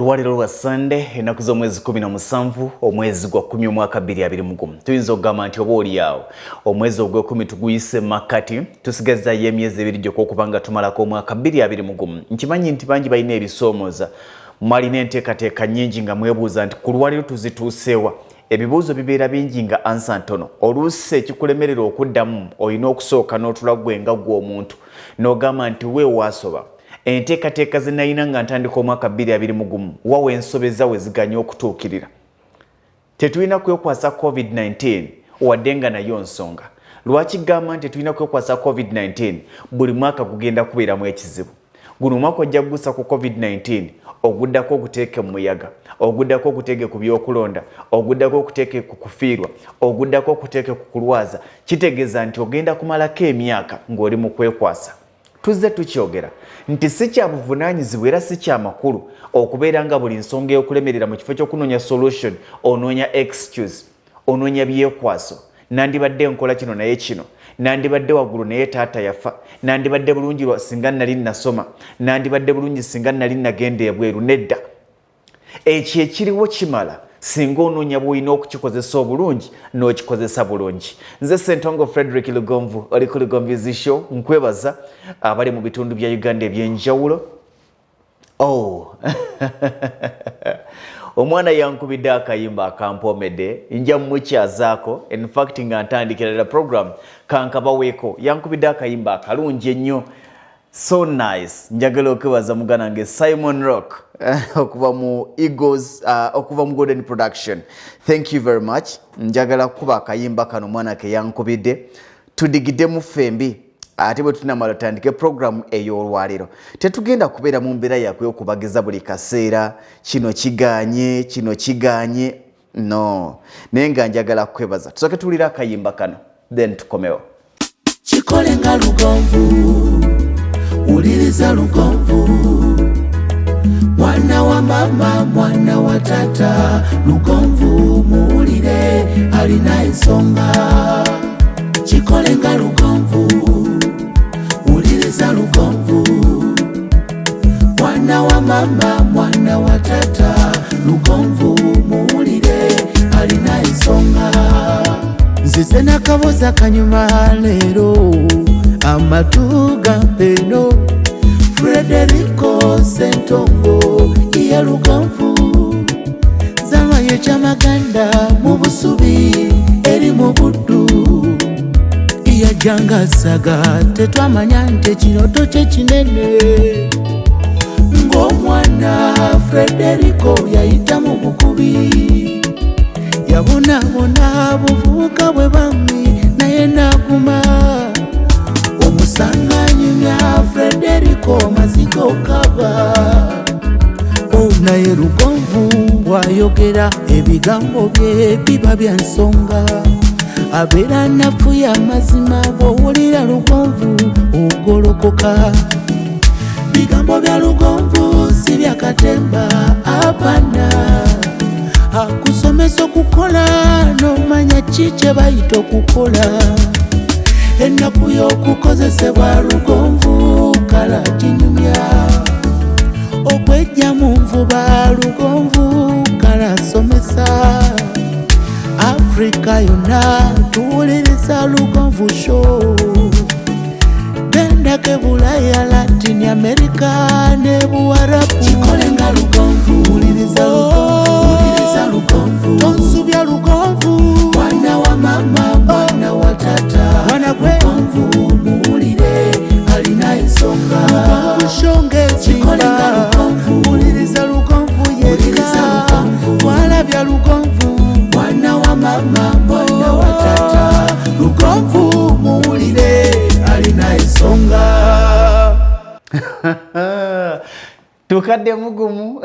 Olwaleero lwa Sande, ennaku z'omwezi 17, omwezi gwa 10, omwaka 2021. Tuyinza okugamba nti oba oli awo omwezi ogwekumi tuguyise makkati, tusigazzayo emyezi 2 gyokka okuba nga tumalako omwaka 2021. Nkimanyi nti bangi balina ebisoomooza, mwalina enteekateeka nnyingi nga mwebuuza nti ku lwaleero tuzituuseewa. Ebibuuzo bibeera bingi nga answer ntono. Oluusi ekikulemerera okuddamu, olina okusooka n'otula gwe nga gwe omuntu n'ogamba nti weewaasoba enteekateeka ze nalina nga ntandika omwaka 2021, wawa ensobeza we ziganya okutuukirira. Tetulina kwekwasa COVID-19, wadde nga nayo nsonga. Lwaki gamba nti tetulina kwekwasa COVID-19? Buli mwaka gugenda kubeeramu ekizibu. Guno omwaka ojja kugusa ku COVID-19, oguddako oguteeke mu muyaga, oguddako oguteeke ku byokulonda, oguddako okuteeke ku kufiirwa, oguddako okuteeke ku kulwaza. Kitegeeza nti ogenda kumalako emyaka ng'oli mu kwekwasa. Tuzze tukyogera nti si kya buvunaanyizibwa era si kya makulu okubeera nga buli nsonga ey'okulemerera, mu kifo ky'okunoonya solution onoonya excuse, onoonya byekwaso. Nandibadde nkola kino naye kino, nandibadde waggulu naye taata yafa, nandibadde bulungi singa nali nasoma, nandibadde bulungi singa nali nagenda ebweru. Nedda, ekyo ekiriwo kimala singa onoonya bw'olina okukikozesa obulungi n'okikozesa bulungi. Nze Sentongo Frederick Lugonvu, oli ku Lugonvu's Show. Nkwebaza abali mu bitundu bya Uganda ebyenjawulo. Oh, omwana yankubidde akayimba akampomedde, nja mukyazaako. In fact, nga ntandikira ddala program, kankabaweeko. Yankubidde akayimba akalungi ennyo, so nice. Njagala okwebaza muganda wange Simon Rock okuva mu Eagles, okuva mu Golden Production. Thank you very much. Njagala kukuba akayimba kano mwana ke yankubidde, tudigiddemu ffembi, ate bwe tunamala tutandike programu ey'olwaleero. Tetugenda kubeera mu mbeera yakwekubagiza buli kaseera, kino kiganye, kino kiganye, no. Naye nga njagala kwebaza, tusooke tuwulire akayimba kano, then tukomewo. Kikole nga Lugonvu, wuliriza Lugonvu, mwana wa mama, mwana wa tata. Lugonvu muwulire, alina ensonga. Kikole nga Lugonvu, wuliriza Lugonvu, mwana wa mama, mwana wa tata. Lugonvu muwulire, alina ensonga. Nzize nakaboza kanyuma leero, amatu gampeno. Frederiko Sentongo iya Lugonvu, nzalwayo kyamaganda mu Busubi eri mu Buddu. Yajjanga saga, tetwamanya nti ekiroto kye kinene. Ng'omwana Frederiko yayita mu bukubi, yabonaabona buvubuka bwe bammi, naye naguma. Omusanga anyumya Frederiko mazigo kaba. Oh, naye Lugonvu bw'ayogera ebigambo bye biba bya nsonga, abeera nafu y'amazima. Bw'owulira Lugonvu ogolokoka. Bigambo bya Lugonvu si bya katemba, apana. Akusomesa okukola n'omanya ki kye bayita okukola. Ennaku y'okukozesebwa Lugonvu kala kinyumya, okwejja mu nvuba Lugonvu kala somesa. Afrika yonna tuwuliriza Lugonvu Show. Gendako Bulaya, Latin America ne Buwarabu. Kikole nga Lugonvu, wuliriza Lugonvu, wuliriza Lugonvu, tonsubya Lugonvu, mwana wa mama, mwana wa tata. Mwana gwe. Lugonvu muwulire, alina ensonga. Lugonvu shonge. Kikole nga Lugonvu. Wuliriza Lugonvu. Wuliriza Yekka. Lugonvu. Walabya Lugonvu. Mwana wa mama, mwana wa tata. Lugonvu muwulire, alina ensonga. Tukaddemu gumu,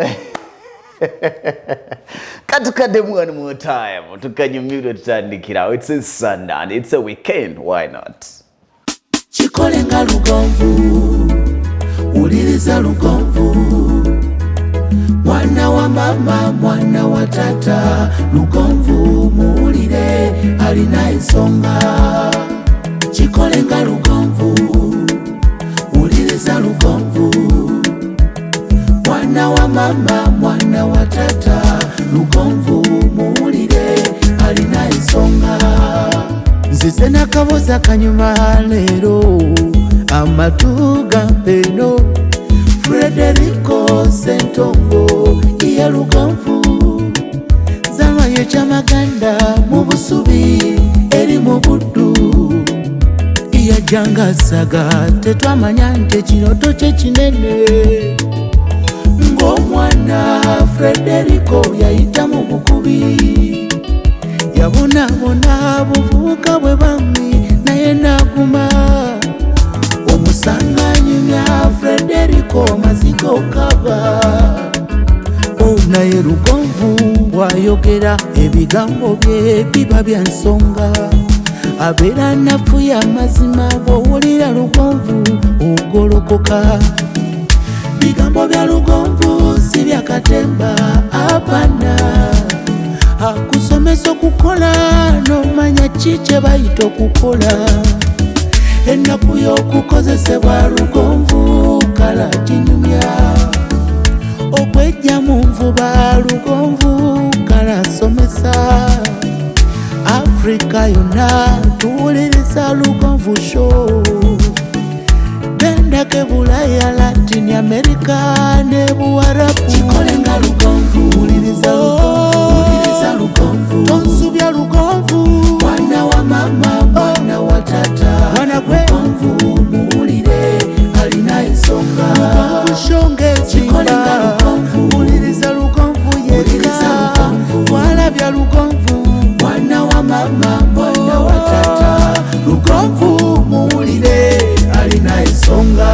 katukaddemu one more time, tukanyumirwe. Tutandikirawo. It's a Sunday and it's a weekend, why not? Kikole nga Lugonvu, wuliriza Lugonvu, mwana wa mama, mwana wa tata. Lugonvu muwulire, alina ensonga. Kikole nga Lugonvu, wuliriza Lugonvu, mwana wa mama, mwana. Nzize nakaboza kanyuma leero, amatu gampeno. Frederico Sentongo iya Lugonvu, zalwa yekyamaganda mu Busubi eri mu Buddu. Yajangasaga tetwamanya nti ekiroto kye kinene. Ng'omwana Frederico yayita mu bukubi, yabonaabona buvubuka bwe bammi, naye naguma. Omusanga nyumya Frederico mazigo kaba. Oh, naye Lugonvu bw'ayogera ebigambo bye biba bya nsonga, abeera nafuya amazima. Bw'owulira Lugonvu ogolokoka. Bigambo bya Lugonvu si bya katemba, apana. Akusomesa okukola n'omanya ki kye bayita okukola. Ennaku y'okukozesebwa Lugonvu kala kinyumya. Okwejja mu nvuba Lugonvu kala somesa. Afrika yonna tuwuliriza Lugonvu Show. Gendako Bulaya, Latin America ne Buwarabu. Kikole nga Lugonvu. Wuliriza Lugonvu, wuliriza Lugonvu. Tonsubya Lugonvu. Mwana wa mama, mwana wa tata. Mwana gwe. Lugonvu muwulire, alina ensonga. Lugonvu shonge. Kikole nga Lugonvu. Wuliriza Lugonvu yekka. Walabya Lugonvu. Mwana wa mama, mwana wa tata. Lugonvu muwulire, alina ensonga.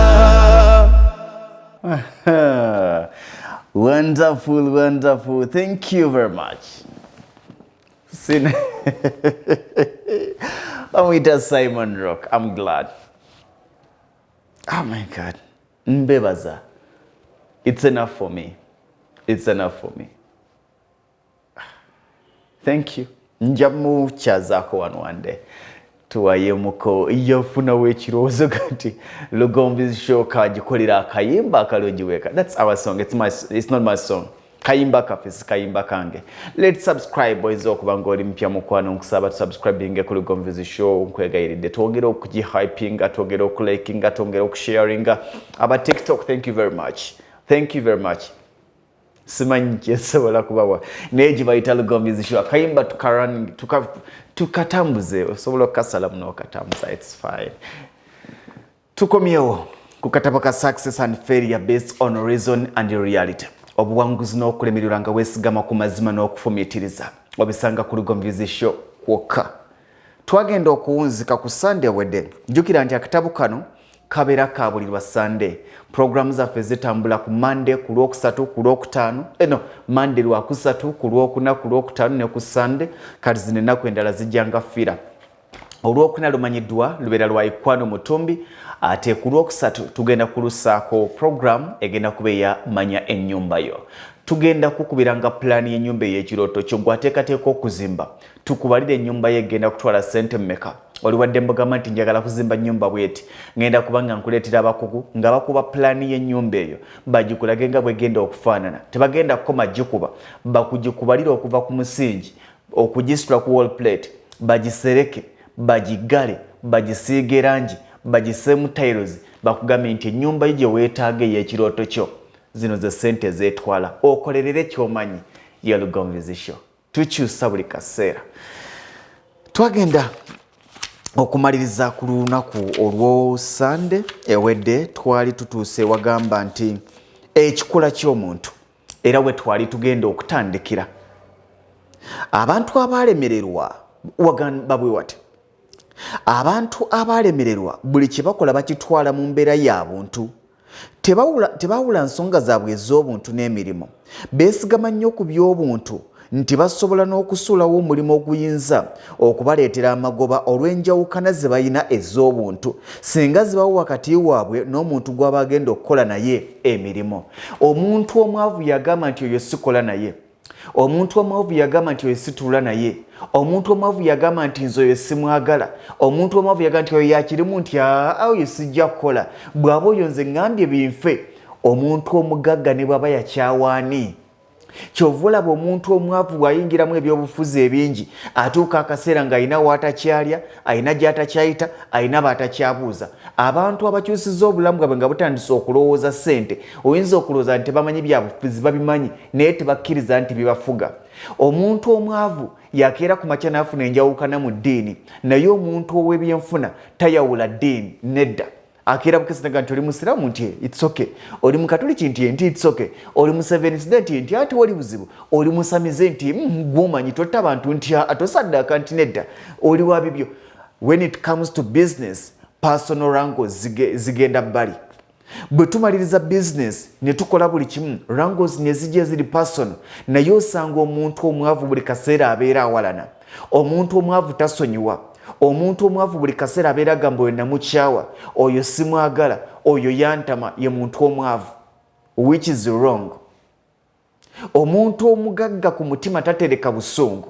Wonderful, wonderful. Thank you very much. Sin bamuyita Simon Rock. I'm glad. Oh my God. Mbebaza. It's enough for me. It's enough for me. Thank you. Nja mukyazaako wano one day. Tuwayemuko yafunawo ekirowoozo kati Lugonvu Show kagikolera akayimba akalungi weka. That's our song. It's not my song. Kayimba kaffe, si kayimba kange. Let's subscribe. Oyinza okuba ng'oli mpya, mukwano, nkusaba tusubscribinge ku Lugonvu Show, nkwegayiridde. Twongere okugihypinga, twongere okulikinga, twongere okusharinga. Aba TikTok, thank you very much. Thank you very much. Simanyi kyesobola kubawa, naye gye bayita Lugonvu Show akayimba tukatambuze, osobola okukasalamu n'okatambuza, it's fine. Tukomyewo ku katabo ka Success and Failure Based on Reason and Reality, obuwanguzi n'okulemererwa nga weesigama ku mazima n'okufumiitiriza. Obisanga ku Lugonvu Show kwokka. Twagenda okuwunzika ku Sande ewedde. Jjukira nti akatabo kano kabeera ka buli lwa Sande. Puroguramu zaffe zitambula ku Mande, ku Lwokusatu, ku Lwokutaano, eno Mande, Lwakusatu, ku Lwokuna, ku Lwokutaano ne ku Sande. Kati zino ennaku endala zijjanga fira. Olwokuna lumanyiddwa lubeera lwa Ikwano Mutumbi, ate ku Lwokusatu tugenda kulusaako program egenda kuba eya Manya Ennyumba Yo. Tugenda kukubiranga pulaani y'ennyumba ey'ekirooto kyo. Gwateekateeka okuzimba, tukubalire ennyumba ye egenda kutwala ssente mmeka. Oli wadde mbugamba nti njagala kuzimba nnyumba bweti, ngenda kuba nga nkuleetera abakugu nga bakuba pulaani y'ennyumba eyo, bagikulage nga bwegenda okufaanana. Tebagenda kukoma gikuba, bakugikubalira okuva ku musingi okugisitula ku wall plate, bagisereke, bagiggale, bagisiiga erangi, bagiseemu tiles, bakugambye nti ennyumba yo gye weetaaga ey'ekirooto kyo, zino ze ssente ezeetwala. Okolerere kyomanyi. Ye Lugonvu Show, tukyusa buli kaseera. Twagenda okumaliriza ku lunaku olwo Sande ewedde, twali tutuuse wagamba nti ekikula ky'omuntu, era we twali tugenda okutandikira abantu abalemererwa. Wagamba bwe wati: abantu abalemererwa buli kye bakola bakitwala mu mbeera ya buntu. Tebawula nsonga zaabwe ez'obuntu n'emirimu. Beesigama nnyo ku by'obuntu nti basobola n'okusuulawo omulimu oguyinza okubaleetera amagoba olw'enjawukana ze balina ez'obuntu singa zibawo wakati waabwe n'omuntu gw'aba agenda okukola naye emirimu. Omuntu omwavu yagamba nti oyo sikola naye. Omuntu omwavu yagamba nti oyo situula naye. Omuntu omwavu yagamba nti nze oyo simwagala. Omuntu omwavu yagamba nti oyo yakirimu, nti aa, oyo sijja kukola bw'aba oyo, nze ŋŋambye binfe. Omuntu omugagga ne bw'aba yakyawaani. Kyova olaba omuntu omwavu bw'ayingiramu ebyobufuzi ebingi, atuuka akaseera ng'alina waatakyalya, alina gy'atakyayita, alina baatakyabuuza. Abantu abakyusiza obulamu bwabwe nga butandise okulowooza ssente, oyinza okulowooza nti tebamanyi byabufuzi, babimanyi, naye tebakkiriza nti bibafuga. Omuntu omwavu yakeera ku makya n'afuna enjawukana mu ddiini, naye omuntu ow'ebyenfuna tayawula ddiini, nedda. Akeera bukesi naga nti oli musiraamu, nti it's okay, oli mukatuliki, nti it's okay, oli museventh nti ati wali buzibu, oli musamize, nti gwomanyi totta abantu, nti tosaddaaka, nti nedda, oli wa bibyo. When it comes to business, personal wrangles zigenda bbali. Bwe tumaliriza business ne tukola buli kimu, wrangles ne zijja eziri personal. Naye osanga omuntu omwavu buli kaseera abeera awalana. Omuntu omwavu tasonyiwa. Omuntu omwavu buli kaseera abeera agamba, oyo namukyawa, oyo simwagala, oyo yantama. Ye muntu omwavu, which is wrong. Omuntu omugagga ku mutima tatereka busungu.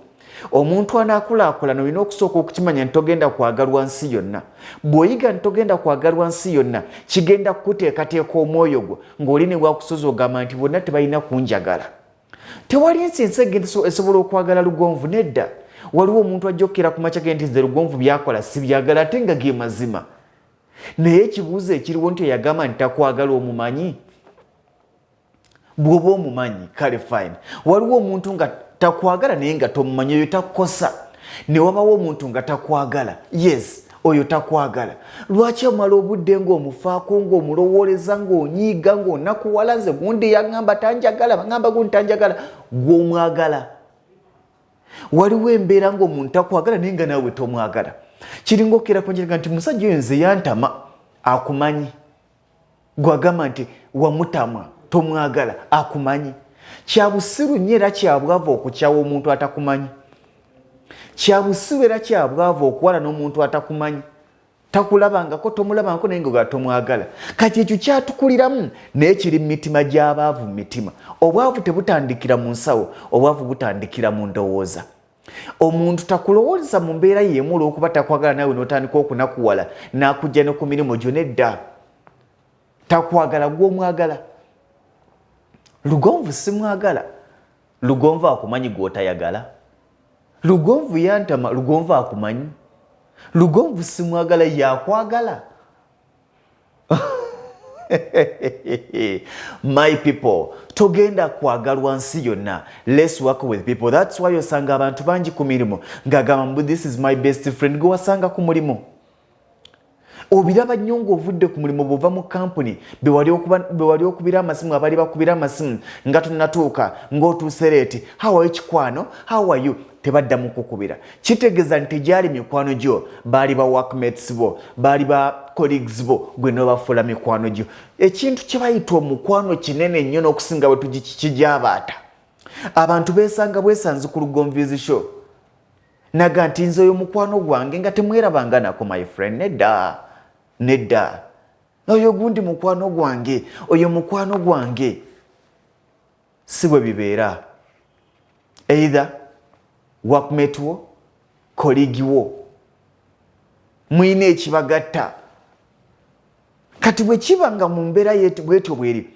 Omuntu anaakulaakulana olina okusooka okukimanya nti togenda kwagalwa nsi yonna. Bw'oyiga nti togenda kwagalwa nsi yonna, kigenda kukuteekateeka omwoyo gwo ng'oli ne bwakusoza ogamba nti bonna tebalina kunjagala. Tewali nsi egenda esobola okwagala Lugonvu, nedda. Waliwo omuntu ajja okukera ku makya ge nti nze Lugonvu byakola sibyagala, ate nga ge mazima. Naye ekibuuzo ekiriwo nti eyagamba nti takwagala omumanyi? Bw'oba omumanyi, kale fine. Waliwo omuntu nga takwagala naye nga tomumanyi, oyo takukosa. Ne wabawo omuntu nga takwagala, yes, oyo takwagala. Lwaki omala obudde ng'omufaako, ng'omulowooleza, ng'onyiiga, ng'onakuwala? Nze gundi yaŋŋamba tanjagala, baŋŋamba gundi tanjagala, gw'omwagala. Waliwo embeera ng'omuntu takwagala naye nga naawe tomwagala. Kiringa okukera kwanjiraga nti musajja oyo nze yantama, akumanyi. Gwagamba nti wamutamwa, tomwagala, akumanyi. Kya busiru nnyo era kyabwavu okukyawa omuntu atakumanyi. Kya busiru era kyabwavu okuwala n'omuntu atakumanyi, takulabangako, tomulabangako, naye nga tomwagala. Kati ekyo kyatukuliramu, naye kiri mu mitima gy'abaavu. Mu mitima, obwavu tebutandikira mu nsawo, obwavu butandikira mu ndowooza. Omuntu takulowooleza mu mbeera yemu olw'okuba takwagala naawe n'otandika okunakuwala n'akujja ne ku mirimu gyo, nedda. Takwagala, gw'omwagala. Lugonvu simwagala, Lugonvu akumanyi gw'otayagala? Lugonvu yantama, Lugonvu akumanyi? Lugonvu simwagala, yakwagala? My people, togenda kwagalwa nsi yonna. Let's work with people. That's why osanga abantu bangi ku mirimu ng'agamba mbu this is my best friend. Gwe wasanga ku mulimu, obiraba nnyo ng'ovudde ku mulimu, bw'ova mu kampuni, bewali okubira amasimu, abali bakubira amasimu nga tonatuuka, ng'otuuse late, "How are you, kikwano? How are you?" Tebaddamu kukubira. Kitegeeza nti tegyali mikwano gyo, baali ba workmates bo, baali ba colleagues bo, gwe nobafuula mikwano gyo. Ekintu kye bayita omukwano kinene nnyo n'okusinga bwe tugikijabaata. Abantu beesanga bwesanzi ku Lugonvu's show naga nti nze oyo mukwano gwange, nga temwerabanga nako, my friend. Nedda, nedda. Oyo gundi mukwano gwange, oyo mukwano gwange. Si bwe bibeera. Either workmate wo, colleague wo, muyina ekibagatta. Kati bwe kiba nga mu mbeera bwetyo bweri,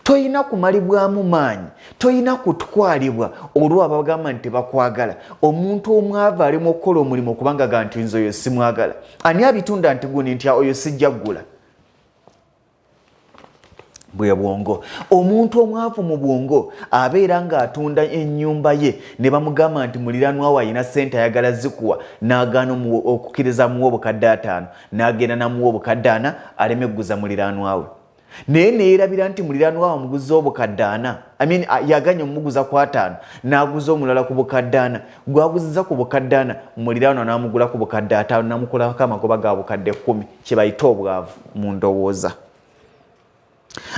toyina kumalibwamu maanyi, toyina kutwalibwa olwo abagamba nti tebakwagala. Omuntu omwavu alimu okukola omulimu okubanga ga nti nze oyo simwagala, ani abitunda nti guni nti oyo sijja ggula. Bwe bwongo. Omuntu omwavu mu bwongo abeera ng'atunda ennyumba ye ne bamugamba nti muliranwa we alina ssente ayagala zikuwa, n'agaana okukkiriza muwa 500,000, n'agenda namuwa 400,000 aleme egguza muliranwa we. Naye neerabira nti muliranwa we amuguza 400,000, I mean, yaganya omuguza ku 5, n'aguza omulala ku 400,000. Gwaguziza ku 400,000, muliranwa n'amugula ku 500,000, namukolako amagoba ga 10,000. Kye bayita obwavu mu ndowooza.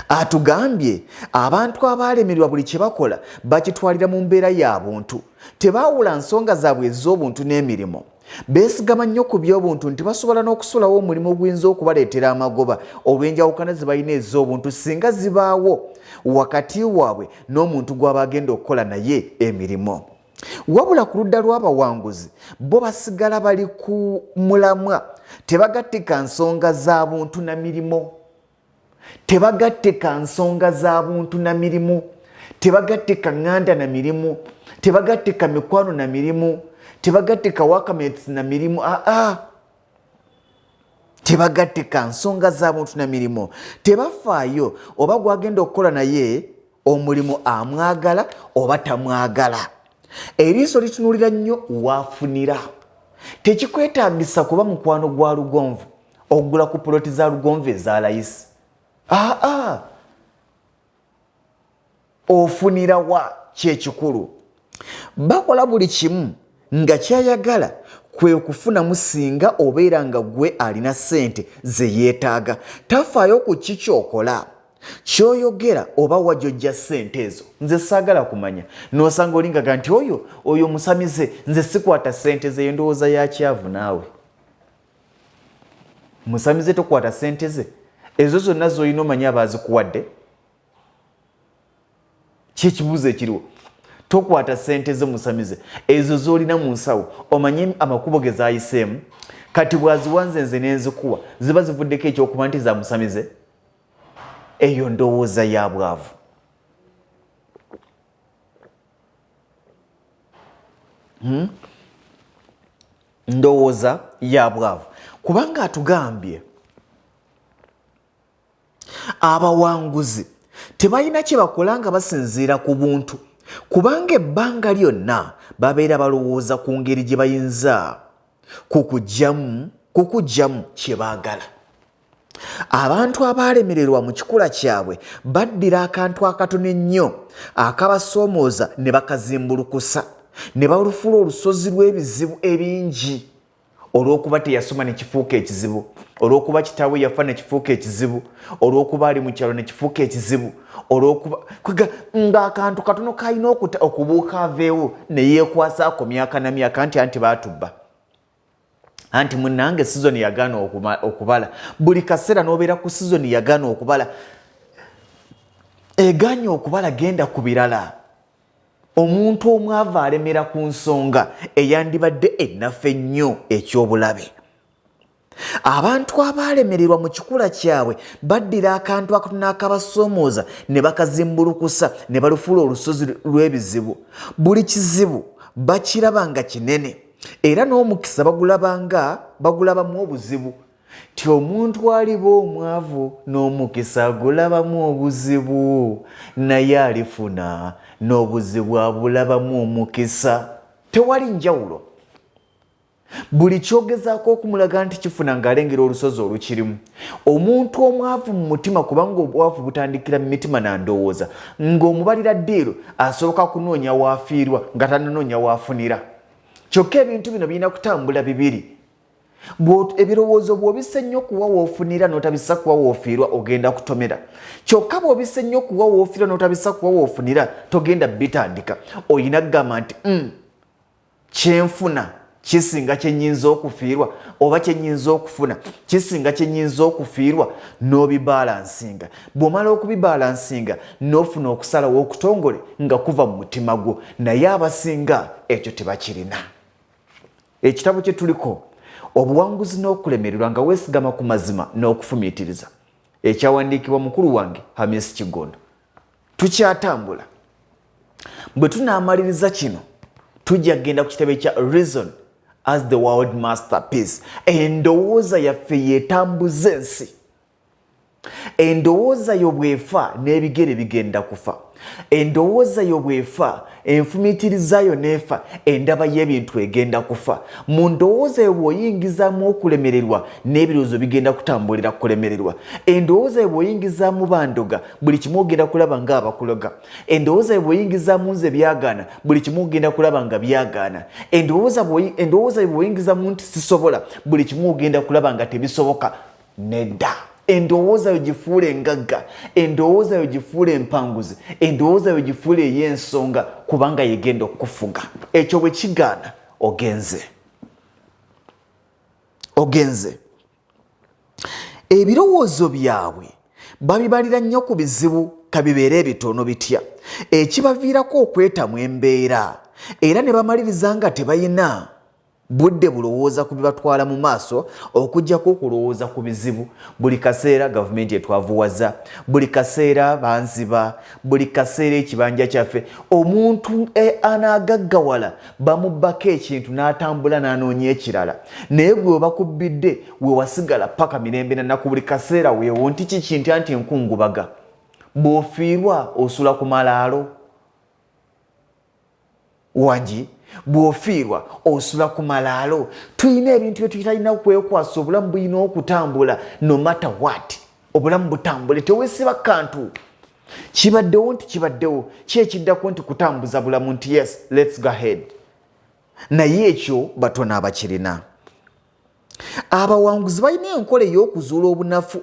Atugambye abantu abaalemererwa buli kye bakola bakitwalira mu mbeera ya buntu, tebaawula nsonga zaabwe ez'obuntu n'emirimu. Beesigama nnyo ku by'obuntu nti basobola n'okusulawo omulimu oguyinza okubaleetera amagoba olw'enjawukana ze balina ez'obuntu singa zibaawo wakati waabwe n'omuntu gw'aba agenda okukola naye emirimu. Wabula ku ludda lw'abawanguzi, bo basigala bali ku mulamwa, tebagattika nsonga za buntu na mirimu, tebagattika nsonga za buntu na mirimu. Tebagattika ŋŋanda na mirimu, tebagattika mikwano na mirimu, tebagattika workmates na mirimu. Aa, tebagattika nsonga za buntu na mirimu. Tebafaayo oba gwagenda okukola naye omulimu amwagala oba tamwagala. Eriiso litunulira nnyo waafunira. Tekikwetaagisa kuba mukwano gwa Lugonvu okugula ku puloti za Lugonvu eza layisi. Aa, ofunira wa kyekikulu. Bakola buli kimu nga kyayagala kwe kufunamu singa obeera nga gwe alina ssente ze yeetaaga. Tafaayo ku ki kyokola, kyoyogera oba wajojja ssente ezo. Nze saagala kumanya. N'osanga olingaga nti oyo oyo musamize, nze sikwata ssente ze. Endowooza ya kyavu. Naawe musamize tokwata ssente ze ezo zonna z'olina, omanyi abaazikuwadde? Kyekibuuzo ekiriwo. Tokwata ssente ze musamize, ezo z'olina mu nsawo omanye amakubo ge zayiseemu. Kati bwaziwanze nze nenzikuwa, ziba zivuddeko ekyokuba nti za musamize? Eyo ndowooza ya bwavu. Ndowooza ya bwavu, kubanga atugambye abawanguzi tebalina kye bakola nga basinziira ku buntu, kubanga ebbanga lyonna babeera balowooza ku ngeri gye bayinza kukugyamu kye baagala. Abantu abaalemererwa mu kikula kyabwe baddira akantu akatono ennyo akabasoomooza ne bakazimbulukusa ne balufuula olusozi lw'ebizibu ebingi. Olw'okuba teyasoma ne kifuuka ekizibu, olw'okuba kitaawe yafa ne kifuuka ekizibu, olw'okuba ali mu kyalo ne kifuuka ekizibu, olw'okuba ng'akantu katono kalina okubuuka aveewo ne yeekwasaako myaka na myaka nti anti baatubba, anti munnange sizoni yagaana okubala. Buli kaseera n'obeera ku sizoni yagaana okubala, egaanye okubala, genda ku birala. Omuntu omwavu alemera ku nsonga eyandibadde ennafu ennyo eky'obulabe. Abantu abaalemererwa mu kikula kyabwe baddira akantu akatono akabasoomooza ne bakazimbulukusa ne balufuula olusozi lw'ebizibu. Buli kizibu bakiraba nga kinene, era n'omukisa bagulabamu obuzibu. Ti omuntu aliba omwavu n'omukisa agulabamu obuzibu, naye alifuna n'obuzibu abulabamu omukisa. Tewali njawulo. Buli kyogezaako okumulaga nti kifuna ng'alengera olusozi olukirimu. Omuntu omwavu mu mutima, kubanga obwavu butandikira mu mitima na ndowooza, ng'omubalira ddiiru asooka kunoonya waafiirwa nga tananoonya waafunira. Kyokka ebintu bino birina kutambula bibiri. Ebirowoozo bw'obissa ennyo kuwa woofunira n'otabissa kuwa woofiirwa, ogenda kutomera. Kyokka bw'obissa ennyo kuwa woofiirwa n'otabissa kuwa woofunira, togenda bitandika. Oyina kugamba nti kyenfuna kisinga kyenyinza okufiirwa, oba kyenyinza okufuna kisinga kyenyinza okufiirwa, n'obibalansinga. Bw'omala okubibalansinga n'ofuna okusalawo okutongole nga kuva mu mutima gwo. Naye abasinga ekyo tebakirina. Ekitabo kye tuliko, Obuwanguzi n'Okulemererwa nga Weesigama ku Mazima n'Okufumiitiriza, ekyawandiikibwa mukulu wange Hamis Kigondo. Tukyatambula. Bwe tunaamaliriza kino, tujja kugenda ku kitabo ekya Reason as the World Masterpiece. Endowooza yaffe yeetambuza ensi. Endowooza yo bw'efa, n'ebigere bigenda kufa. Endowooza yo bw'efa, enfumiitiriza yo n'efa, endaba y'ebintu egenda kufa. Mu ndowooza yo bw'oyingizaamu okulemererwa, n'ebirowoozo bigenda kutambulira kulemererwa. Endowooza yo bw'oyingizaamu bandoga, buli kimu ogenda kulaba nga abakuloga. Endowooza yo bw'oyingizaamu nze byagaana, buli kimu ogenda kulaba nga byagaana. Endowooza yo bw'oyingizamu nti sisobola, buli kimu ogenda kulaba nga tebisoboka. Nedda, endowooza yo gifuula engagga, endowooza yo gifuula empanguzi, endowooza yo gifuula ey'ensonga, kubanga yegenda okukufuga. Ekyo bwe kigaana, ogenze, ogenze. Ebirowoozo byabwe babibalira nnyo ku bizibu, kabibeere ebitono bitya, ekibaviirako okwetamwa embeera era ne bamaliriza nga tebalina. Budde bulowooza ku bibatwala mu maaso okuggyako okulowooza ku bizibu. Buli kaseera gavumenti etwavuwaza, buli kaseera banziba, buli kaseera ekibanja kyaffe. Omuntu eh, anaagaggawala bamubbako ekintu n'atambula n'anoonya ekirala, naye gwe bakubbidde we wasigala paka mirembe na nnaku. Buli kaseera weewo nti kiki ntya nti nkungubaga. Bw'ofiirwa osula ku malaalo. Wangi bw'ofiirwa osula ku malaalo. Tulina ebintu bye tutalina kwekwasa, obulamu bulina okutambula no matter what, obulamu butambule, tewesiba kantu. Kibaddewo nti kibaddewo, ki ekiddako nti kutambuza bulamu nti yes, let's go ahead. Naye ekyo batono abakirina. Abawanguzi balina enkola ey'okuzuula obunafu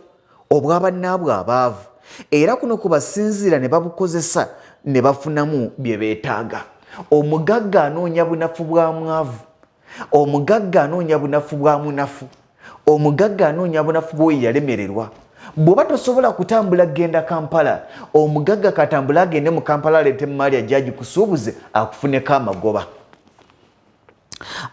obwa bannaabwe abaavu era kuno kwe basinziira ne babukozesa ne bafunamu bye beetaaga. Omugagga anoonya bunafu bwa mwavu, omugagga anoonya bunafu bwa munafu, omugagga anoonya bunafu bw'oyo yalemererwa. Bw'oba tosobola kutambula kugenda Kampala, omugagga katambule agende mu Kampala aleete emaali ajje agikusuubuze akufuneko amagoba.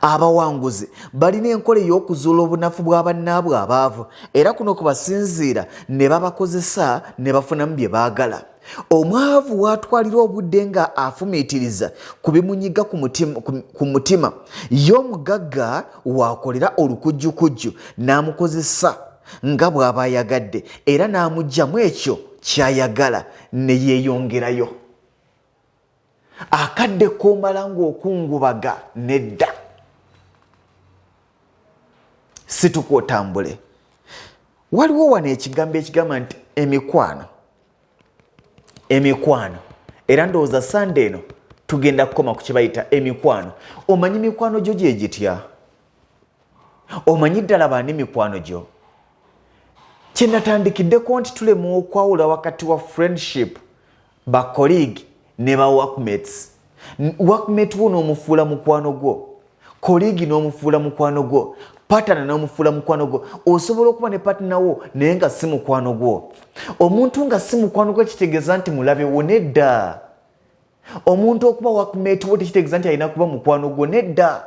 Abawanguzi balina enkola ey'okuzuula obunafu bwa bannaabwe abaavu era kuno kwe basinziira ne babakozesa ne bafunamu bye baagala. Omwavu w'atwalira obudde nga afumiitiriza ku bimunyiga ku mutima, ye omugagga w'akolera olukujjukujju n'amukozesa nga bw'aba ayagadde era n'amuggyamu ekyo ky'ayagala ne yeeyongerayo. Akadde k'omala ng'okungubaga nedda, situka otambule. Waliwo wano ekigambo ekigamba nti emikwano, emikwano, era ndowooza sande eno tugenda kukoma ku kibayita emikwano. Omanyi mikwano gyo gye gitya? Omanyi ddala baani mikwano gyo? Kye natandikiddeko nti tulema okwawula wakati wa friendship, ba colleague ne ba workmates. Workmate wo n'omufuula mukwano gwo, colleague n'omufuula mukwano gwo, partner n'omufuula mukwano gwo. Osobola okuba ne partner wo naye nga si mukwano gwo. Omuntu nga si mukwano gwo kitegeeza nti mulabe wo? Nedda. Omuntu okuba workmate wo tekitegeeza nti alina kuba mukwano gwo, nedda.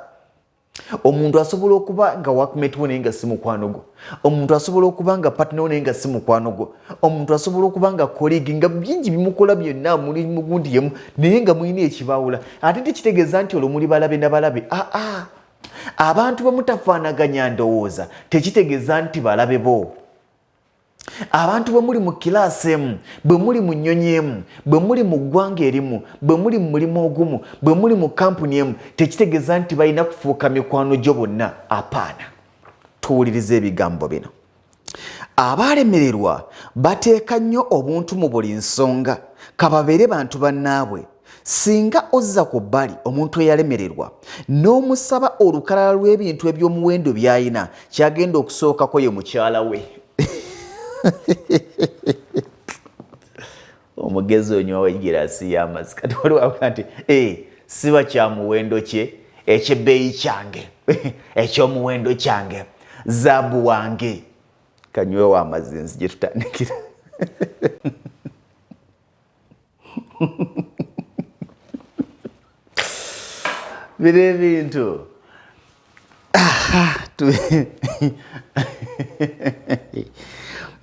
Omuntu asobola okuba nga workmate wo naye nga si mukwano gwo. Omuntu asobola okuba nga partner wo naye nga si mukwano gwo. Omuntu asobola okuba nga colleague, nga bingi bimukola byonna muli mugundi yemu, naye nga mulina ekibawula. Ate tekitegeeza nti olwo muli balabe na balabe. Aa, abantu bwe mutafaanaganya ndowooza tekitegeeza nti balabe bo. Abantu bwe muli mu kilaasi emu, bwe muli mu nnyonyi emu, bwe muli mu ggwanga erimu, bwe muli mu mulimu ogumu, bwe muli mu kampuni emu, tekitegeeza nti balina kufuuka mikwano gyo bonna. Apaana. Tuwuliriza ebigambo bino. Abaalemererwa bateeka nnyo obuntu mu buli nsonga, kababeere bantu bannaabwe. Singa ozza ku bbali omuntu eyalemererwa n'omusaba olukalala lw'ebintu eby'omuwendo by'alina, kyagenda okusookako ye mukyala we. Omugezi onywawo egiraasi y'amazzi. Kati waliwo abaga nti eh, siba kya muwendo kye ekyebbeeyi kyange, eky'omuwendo kyange, zaabu wange. Kanywewo amazzi nzije tutandikira. Bino ebintu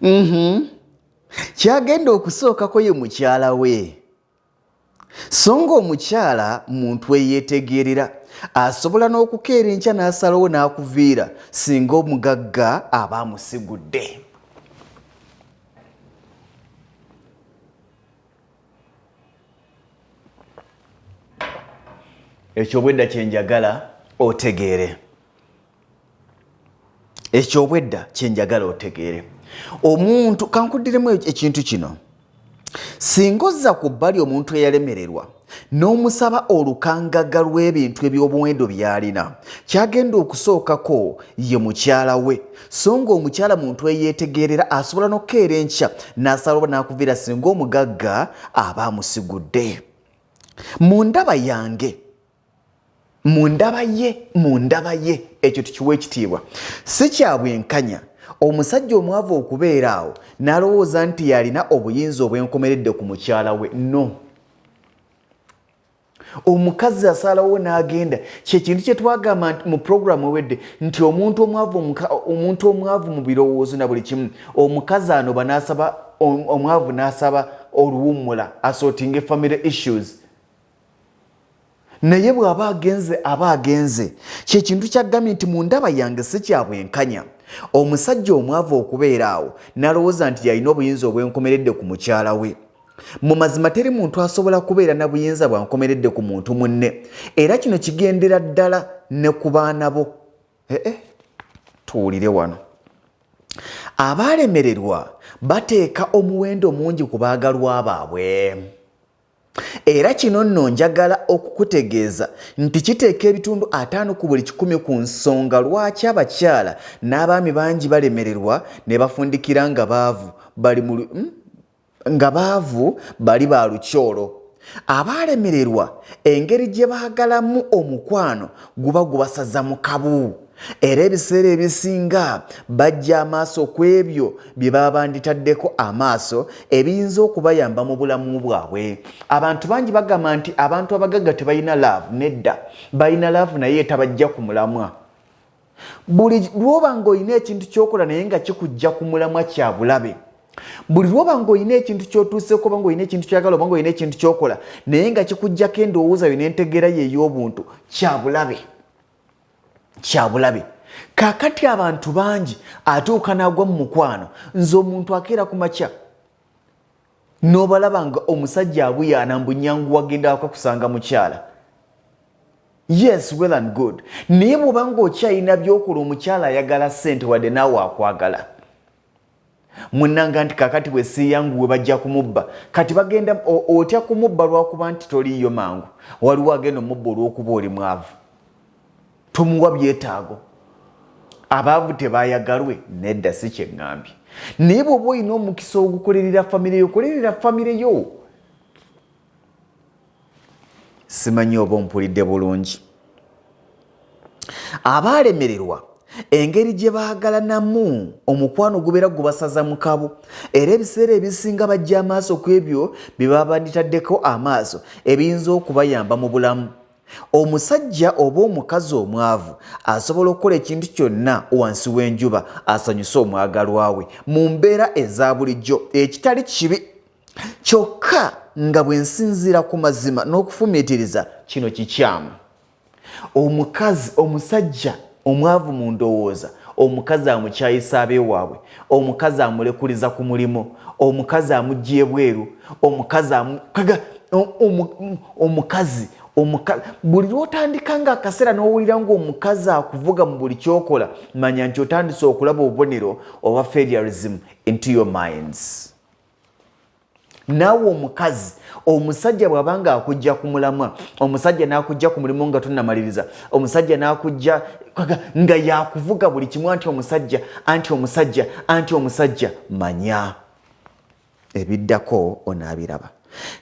mhm. Kyagenda okusookako ye mukyala we, so ng'omukyala muntu eyeetegeerera, asobola n'okukeera enkya n'asalawo n'akuviira singa omugagga aba amusigudde. Ekyo obwedda kyenjagala otegeere, ekyo obwedda kyenjagala otegeere. Omuntu, kankuddiremu ekintu kino, singa ozza ku bbali omuntu eyalemererwa n'omusaba olukangaga lw'ebintu eby'obuwendo by'alina, kyagenda okusookako ye mukyala we, so ng'omukyala muntu eyeetegeerera, asobola n'okukeera enkya n'asala oba n'akuviira singa omugagga aba amusigudde. Mu ndaba yange, mu ndaba ye, mu ndaba ye, ekyo tukiwa ekitiibwa. Si kya bwenkanya omusajja omwavu okubeera awo n'alowooza nti yalina obuyinza obwenkomeredde ku mukyala we. No. Omukazi asalawo n'agenda. Kyekintu kye twagamba mu puroguramu ewedde nti omuntu omwavu, omuntu omwavu mu birowoozo na buli kimu, omukazi anoba n'asaba, omwavu n'asaba oluwummula asortinga family issues, naye bw'aba agenze aba agenze. Kyekintu kyagambye nti mu ndaba yange si kyabwenkanya omusajja omwavu okubeera awo n'alowooza nti yalina obuyinza obwenkomeredde ku mukyala we. Mu mazima teri muntu asobola kubeera na buyinza bwankomeredde ku muntu munne, era kino kigendera ddala ne ku baana bo. Ee, tuwulire wano. Abaalemererwa bateeka omuwendo mungi ku baagalwa baabwe, era kino nno njagala okukutegeeza nti kiteeka ebitundu 50 ku buli 100 ku nsonga lwaki abakyala n'abaami bangi balemererwa ne bafundikira nga baavu bali mu nga baavu bali ba lukyolo. Abaalemererwa engeri gye baagalamu omukwano guba gubasaza mu kabu, era ebiseera ebisinga bajja amaaso ku ebyo bye baba banditaddeko amaaso ebiyinza okubayamba mu bulamu bwabwe. Abantu bangi bagamba nti abantu abagagga tebalina love. Nedda, balina love, naye tabajja ku mulamwa. Buli lwoba ng'olina ekintu kyokola naye nga kikujja ku mulamwa, kya bulabe. Buli lwoba ng'olina ekintu kyotuuseeko, oba ng'olina ekintu kyagala, oba ng'olina ekintu kyokola naye nga kikujjako endowooza yo n'entegeera yo ey'obuntu, kya bulabe, kya bulabe. Kaakati abantu bangi atuuka n'agwa mu mukwano. Nze omuntu akeera ku makya n'obalaba nga omusajja abuyaana mbu nyangu wagenda waka kusanga mukyala. Yes, well and good, naye bw'oba ng'okyalina byokola, omukyala ayagala ssente wadde naawe akwagala. Munnanga nti kakati bwe siiyanguwe bajja kumubba. Kati bagenda otya kumubba? Lwakuba nti toliiyo mangu. Waliwo agenda omubba olw'okuba oli mwavu, tomuwa byetaago. Abaavu tebayagalwe? Nedda, si kyeŋŋambye. Naye bw'oba olina omukisa ogukolerera famire yo, kolerera famire yo. Simanyi oba ompulidde bulungi. Abaalemererwa engeri gye baagalanamu omukwano gubeera gubasaza mu kabu, era ebiseera ebisinga bajja amaaso ku ebyo bye baba banditaddeko amaaso ebiyinza okubayamba mu bulamu. Omusajja oba omukazi omwavu asobola okukola ekintu kyonna wansi w'enjuba asanyuse omwagalwa we mu mbeera eza bulijjo, ekitali kibi. Kyokka nga bwe nsinziira ku mazima n'okufumiitiriza, kino kikyamu. Omukazi, omusajja omwavu mu ndowooza, omukazi amukyayisa abeewaabwe, omukazi amulekuliza ku mulimu, omukazi amugja ebweru, omukazi omukazi buli lwotandika nga akaseera n'owulira ng'omukazi akuvuga mu buli kyokola, manya nti otandise okulaba obubonero oba failurism into your minds. Naawe omukazi, omusajja bw'abanga akujja ku mulamwa, omusajja n'akujja ku mulimu nga tunnamaliriza, omusajja n'akujja nga yakuvuga buli kimu, anti omusajja, anti omusajja, anti omusajja, manya ebiddako onaabiraba.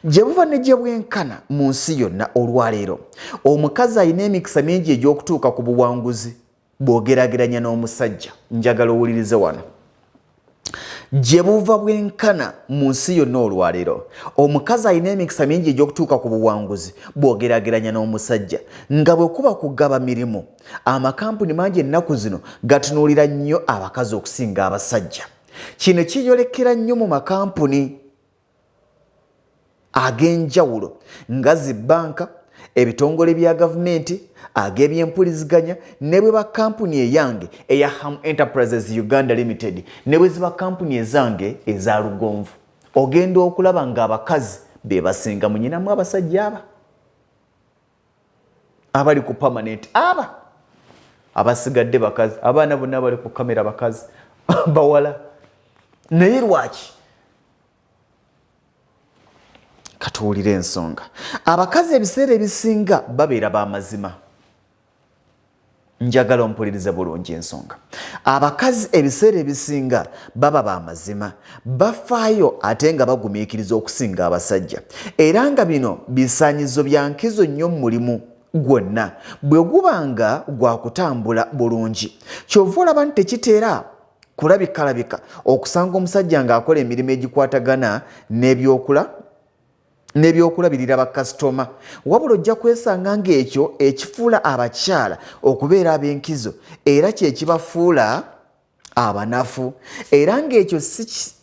Gye buva ne gye bwenkana mu nsi yonna olwaleero, omukazi alina emikisa mingi egy'okutuuka ku buwanguzi bw'ogeraageranya n'omusajja. Njagala owulirize wano. Gye buva bwenkana mu nsi yonna olwaleero, omukazi alina emikisa mingi egy'okutuuka ku buwanguzi bw'ogeraageranya n'omusajja. Nga bwe kuba kugaba mirimu, amakampuni mangi ennaku zino gatunuulira nnyo abakazi okusinga abasajja. Kino kiyolekera nnyo mu makampuni ag'enjawulo nga zi bbanka, ebitongole bya gavumenti, ag'ebyempuliziganya, ne bwe ba kampuni eyange eya Ham Enterprises Uganda Limited, ne bwe ziba kampuni ezange eza Lugonvu, ogenda okulaba ng'abakazi be basinga. Munyinamu abasajja aba abali ku permanent, aba abasigadde bakazi, abaana bonna bali ku kamera bakazi, bawala. Naye lwaki? Katuwulire ensonga. Abakazi ebiseera ebisinga babeera b'amazima. Njagala ompulirize bulungi ensonga. Abakazi ebiseera ebisinga baba b'amazima, bafaayo ate nga bagumiikiriza okusinga abasajja, era nga bino bisaanyizo bya nkizo nnyo mu mulimu gwonna bwe guba nga gwakutambula bulungi. Kyova olaba nti tekiteera kulabikalabika okusanga omusajja ng'akola emirimu egikwatagana n'ebyokula. n'ebyokulabirira bakasitoma wabula ojja kwesanga ng'ekyo ekifuula abakyala okubeera ab'enkizo era kye kibafuula abanafu era ng'ekyo si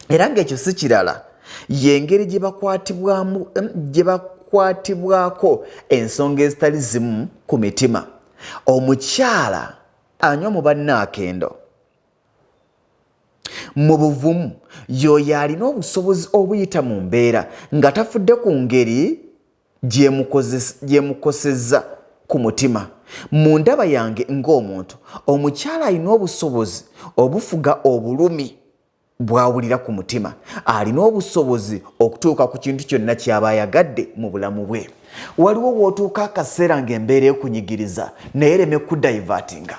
era ng'ekyo si kirala y'engeri gye bakwatibwamu gye bakwatibwako ensonga ezitali zimu ku mitima. Omukyala anywa mu banne akendo mu buvumu y'oyo alina obusobozi obuyita mu mbeera nga tafudde ku ngeri gy'emukosezza ku mutima. Mu ndaba yange ng'omuntu, omukyala alina obusobozi obufuga obulumi bw'awulira ku mutima. Alina obusobozi okutuuka ku kintu kyonna ky'aba ayagadde mu bulamu bwe. Waliwo w'otuuka akaseera ng'embeera ekunyigiriza naye ereme kudayivatinga.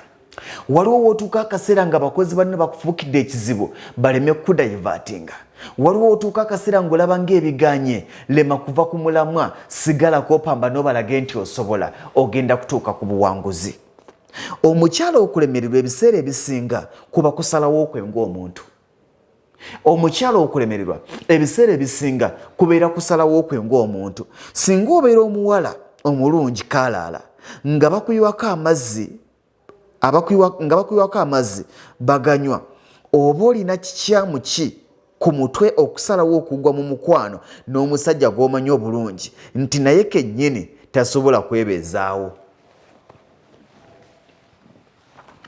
Waliwo w'otuuka akaseera nga abakozi banno bakufuukidde ekizibu baleme kudayivatinga. Waliwo w'otuuka akaseera ng'olaba ng'ebiganye, lema kuva ku mulamwa, sigalako opambane obalage nti osobola, ogenda kutuuka ku buwanguzi. Omukyala okulemererwa ebiseera ebisinga kuba kusalawo kwe ng'omuntu. Omukyala okulemererwa ebiseera ebisinga kubeera kusalawo kwe ng'omuntu. Singa obeera omuwala omulungi kaalaala nga bakuyiwako amazzi nga bakuyiwako amazzi baganywa, oba olina kikyamu ki ku mutwe okusalawo okugwa mu mukwano n'omusajja gw'omanyi obulungi nti naye kennyini tasobola kwebeezaawo?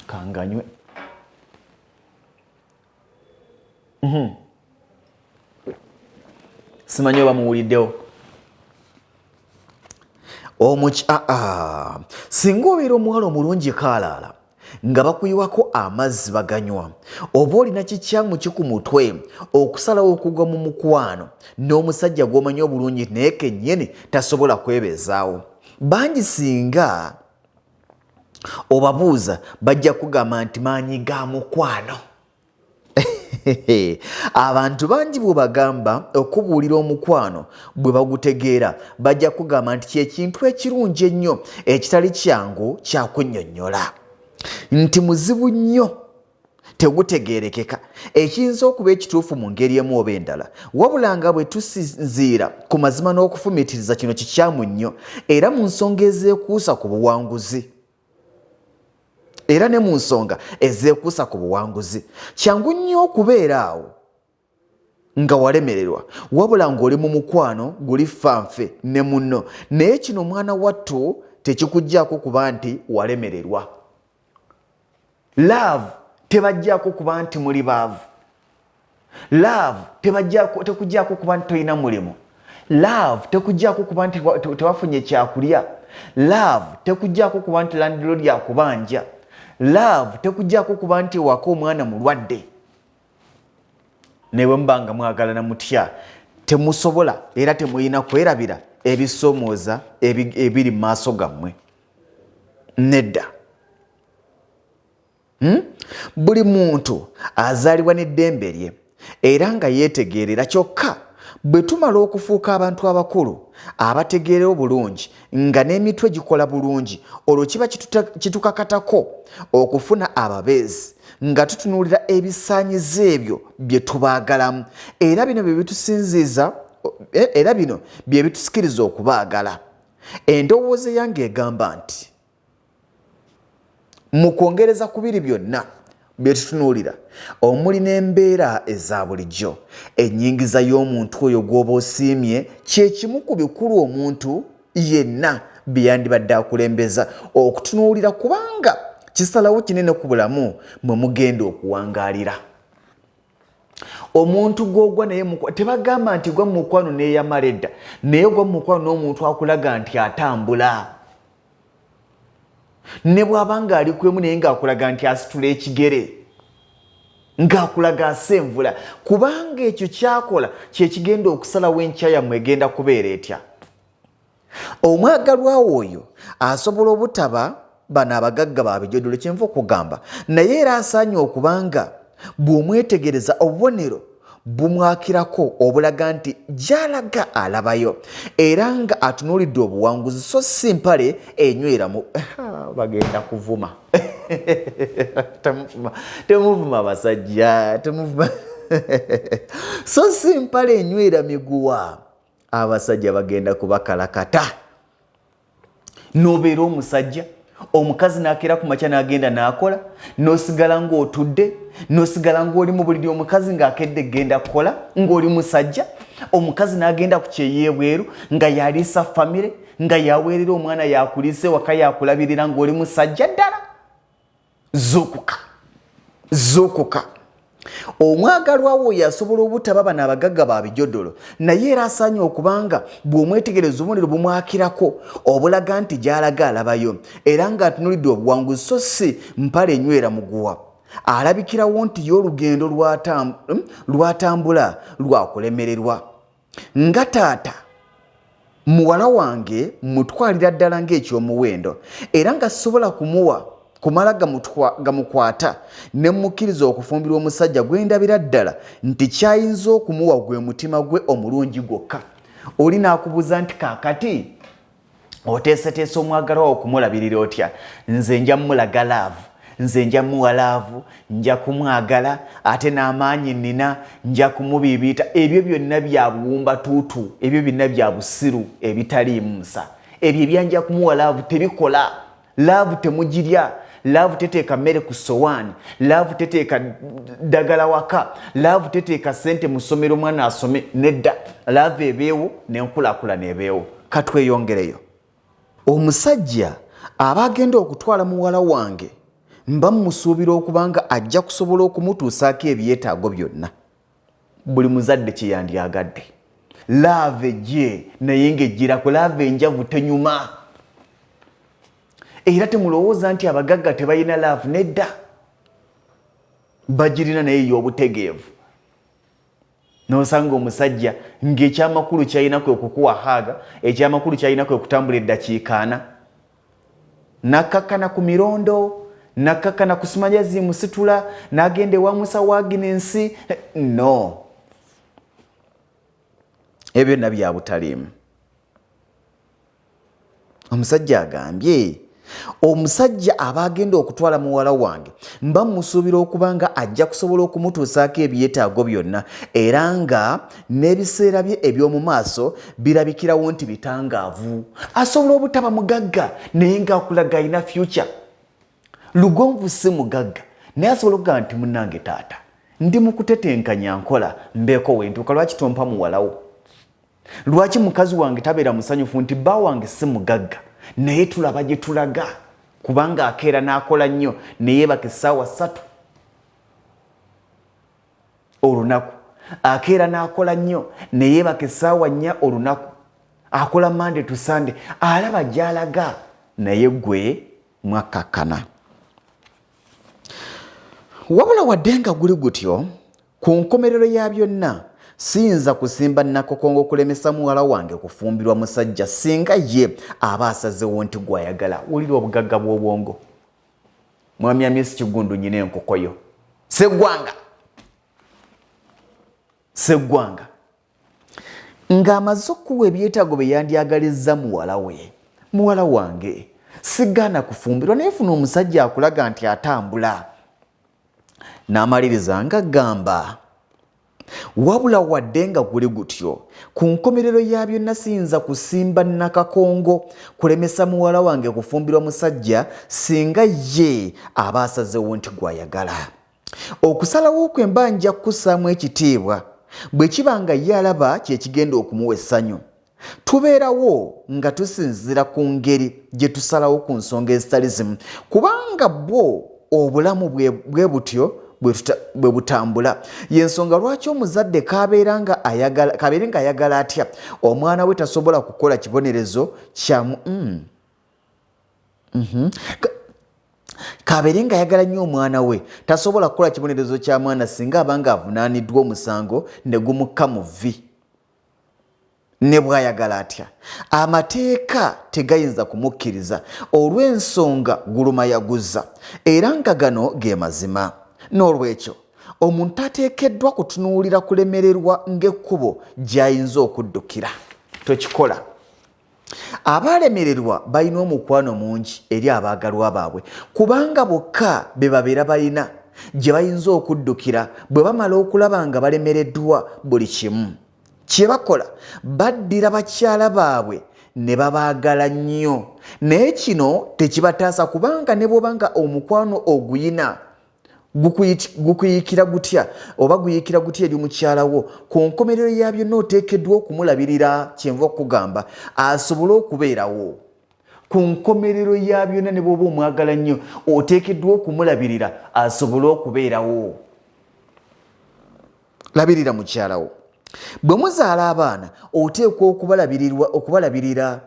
Kanganywe. Simanyi oba muwuliddewo. Singa obeera omuwala omulungi kaalaala nga bakuyiwako amazzi baganywa, oba olina kikyamu ki ku mutwe okusalawo okugwa mu mukwano n'omusajja gw'omanyi obulungi naye kennyini tasobola kwebeezaawo? Bangi singa obabuuza bajja kugamba nti maanyi ga mukwano. Abantu bangi bw'obagamba okubuulira omukwano bwe bagutegeera bajja kugamba nti kyekintu ekirungi ennyo ekitali kyangu kyakunnyonnyola, nti muzibu nnyo, tegutegeerekeka, ekiyinza okuba ekituufu mu ngeri emu oba endala. Wabula nga bwe tusinziira ku mazima n'okufumiitiriza, kino kikyamu nnyo era mu nsonga ezeekuusa ku buwanguzi. Era ne mu nsonga ezeekuusa ku buwanguzi, kyangu nnyo okubeera awo nga walemererwa wabula ng'oli mu mukwano guli fanfe ne munno, naye kino mwana wattu tekikuggyako kuba nti walemererwa. Love tebajjako kuba nti muli baavu. Love tekujjako kuba nti tolina mulimu. Love tekujjako kuba nti tewafunye kyakulya. Love tekujjako kuba nti landlord akubanja. Love tekujjako kuba nti waka omwana mulwadde. Naye bwe muba nga mwagalana mutya, temusobola era temulina kwerabira ebisoomooza ebiri mu maaso gammwe. Nedda. Buli muntu azaalibwa n'eddembe lye era nga yeetegeerera, kyokka bwe tumala okufuuka abantu abakulu abategeera obulungi nga n'emitwe gikola bulungi, olwo kiba kitukakatako okufuna ababeezi nga tutunuulira ebisaanyizo ebyo bye tubaagalamu, era bino bye bitusinziiza, era bino bye bitusikiriza okubaagala. Endowooza eyange egamba nti mu kwongereza ku biri byonna bye tutunuulira omuli n'embeera eza bulijjo, ennyingiza y'omuntu oyo gw'oba osiimye kye kimu ku bikulu omuntu yenna bye yandibadde akulembeza okutunuulira, kubanga kisalawo kinene ku bulamu mwe mugenda okuwangaalira. Omuntu gw'ogwa naye tebagamba nti gwa mu mukwano n'eyamala edda, naye gwa mu mukwano n'omuntu akulaga nti atambula, ne bw'aba ng'ali kwemu naye ng'akulaga nti asitula ekigere, ng'akulaga asenvula, kubanga ekyo kyakola kye kigenda okusalawo enkya yammwe egenda kubeera etya. Omwagalwa wo oyo asobola obutaba bano abagagga ba bijodolo, kyenva okugamba, naye era asaanye okuba nga bw'omwetegereza obubonero bumwakirako obulaga nti gy'alaga alabayo era nga atunuulidde obuwanguzi, so si mpale enywera mu bagenda kuvuma. Temuvuma abasajja, temuvuma. So si mpale enywera miguwa. Abasajja bagenda kubakalakata. N'obeera omusajja, omukazi n'akeera ku makya n'agenda n'akola, n'osigala ng'otudde, n'osigala ng'oli mu buliri, omukazi ng'akedde genda kukola ng'oli musajja, omukazi n'agenda ku kyeyo ebweru nga yaliisa famire, nga yaweerera omwana, yakuliisa ewaka, yakulabirira ng'oli musajja ddala. Zuukuka, zuukuka. Omwagalwa wo yasobola obutaba bano abagagga ba bijodolo, naye era asaanye okubanga bw'omwetegereza obubonero bumwakirako obulaga nti gy'alaga alabayo, era ng'atunulidde obuwanguzi so si mpale enywera muguwa. Alabikirawo nti ye olugendo lwatambula lwakulemererwa. Nga taata, muwala wange mutwalira ddala ng'ekyomuwendo, era nga sisobola kumuwa kumala gamukwata ne mmukkiriza okufumbirwa omusajja gwe ndabira ddala nti ky'ayinza okumuwa gwe mutima gwe omulungi gwokka. Oli n'akubuuza nti kaakati oteeseteese omwagalwa wo okumulabirira otya? Nze nja mulaga laavu, nze nja muwa laavu, nja kumwagala, ate n'amaanyi nnina, nja kumubiibiita. Ebyo byonna bya buwumba tuutu, ebyo byonna bya busiru ebitaliimu nsa. Ebyo ebya nja kumuwa laavu tebikola. Laavu temugirya, laavu teteeka mmere ku sowaani, laavu teteeka ddagala waka, laavu teteeka ssente mu ssomero omwana asome. Nedda, laavu ebeewo n'enkulaakulana ebeewo. Katweyongereyo. Omusajja aba agenda okutwala muwala wange mba mmusuubira okuba nga ajja kusobola okumutuusaako ebyetaago byonna. Buli muzadde kye yandyagadde. Laavu ejje naye ng'ejjira ku laavu enjavu tenyuma. Era temulowooza nti abagagga tebalina laavu, nedda, bagirina naye ey'obutegeevu. N'osanga omusajja ng'ekyamakulu ky'alina kwe kukuwa haaga, ekyamakulu ky'alina kwe kutambula eddakiika ana, nakkakkana ku mirondo, nakkakkana ku simanya zimusitula, n'agenda ewa Musa wa Aginensi. No, ebyo byonna bya butaliimu. Omusajja agambye, omusajja aba agenda okutwala muwala wange mba mmusuubira okuba nga ajja kusobola okumutuusaako ebyetaago byonna, era nga n'ebiseera bye eby'omu maaso birabikirawo nti bitangaavu. Asobola obutaba mugagga naye ng'akulaga alina future. Lugonvu si mugagga naye asobola okugamba nti munnange taata, ndi mu kutetenkanya nkola mbeeko wentuuka, lwaki tompa muwalawo? Lwaki mukazi wange tabeera musanyufu nti bba wange si mugagga naye tulaba gye tulaga, kubanga akeera n'akola nnyo ne yeebaka essaawa 3 olunaku, akeera n'akola nnyo ne yeebaka essaawa 4 olunaku, akola Monday to Sunday, alaba gy'alaga, naye gwe mwakkakkana. Wabula wadde nga guli gutyo, ku nkomerero ya byonna siyinza kusimba nakakongo kulemesa muwala wange kufumbirwa musajja singa ye aba asazewo nti gwayagala. Wulira obugagga bw'obwongo. Mwami Amisi Kiggundu, nyina enkoko yo. Seggwanga, Seggwanga ng'amaze okuwa ebyetaago bye yandyagalizza muwala we. Muwala wange sigaana kufumbirwa, naye funa omusajja akulaga nti atambula. N'amaliriza ng'agamba, wabula wadde nga guli gutyo, ku nkomerero ya byonna siyinza kusimba nakakongo kulemesa muwala wange kufumbirwa musajja singa ye aba asazewo nti gwayagala. Okusalawo kwe mba nja kukussaamu ekitiibwa bwe kiba nga ye alaba kye kigenda okumuwa essanyu. Tubeerawo nga tusinziira ku ngeri gye tusalawo ku nsonga ezitali zimu, kubanga bwo obulamu bwe butyo bwe butambula. Y'ensonga lwaki omuzadde kabeere nga ayagala atya omwana we tasobola kukola kibonerezo kya Kabeere ng'ayagala nnyo omwana we tasobola kukola kibonerezo kya mwana singa aba ng'avunaaniddwa omusango ne gumukka mu vvi. Ne bw'ayagala atya, amateeka tegayinza kumukkiriza olw'ensonga gulumayaguza, era nga gano ge mazima. N'olwekyo omuntu tateekeddwa kutunuulira kulemererwa ng'ekkubo gy'ayinza okuddukira. Tokikola. Abaalemererwa balina omukwano mungi eri abaagalwa baabwe kubanga bokka be babeera balina gye bayinza okuddukira bwe bamala okulaba nga balemereddwa buli kimu. Kye bakola, baddira bakyala baabwe ne babaagala nnyo, naye kino tekibataasa kubanga ne bw'oba nga omukwano oguyina gukuyikira gutya oba guyikira gutya eri mukyala wo, ku nkomerero ya byonna oteekeddwa okumulabirira. Kyenva okukugamba asobole okubeerawo ku nkomerero ya byonna, ne bw'oba omwagala nnyo oteekeddwa okumulabirira asobole okubeerawo. Labirira mukyala wo. Bwe muzaala abaana oteekwa okubalabirira,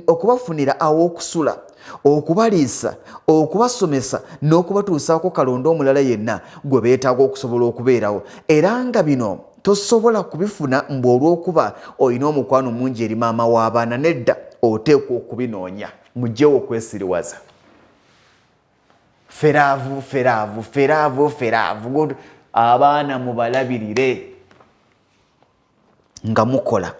okubafunira aw'okusula, okubaliisa, okubasomesa n'okubatuusaako kalonda omulala yenna gwe beetaaga okusobola okubeerawo, era nga bino tosobola kubifuna mbu olw'okuba olina omukwano mungi eri maama w'abaana. Nedda, oteekwa okubinoonya. Mugyewo okwesiriwaza. Feraavu, feraavu, feraavu, feraavu. Abaana mubalabirire nga mukola.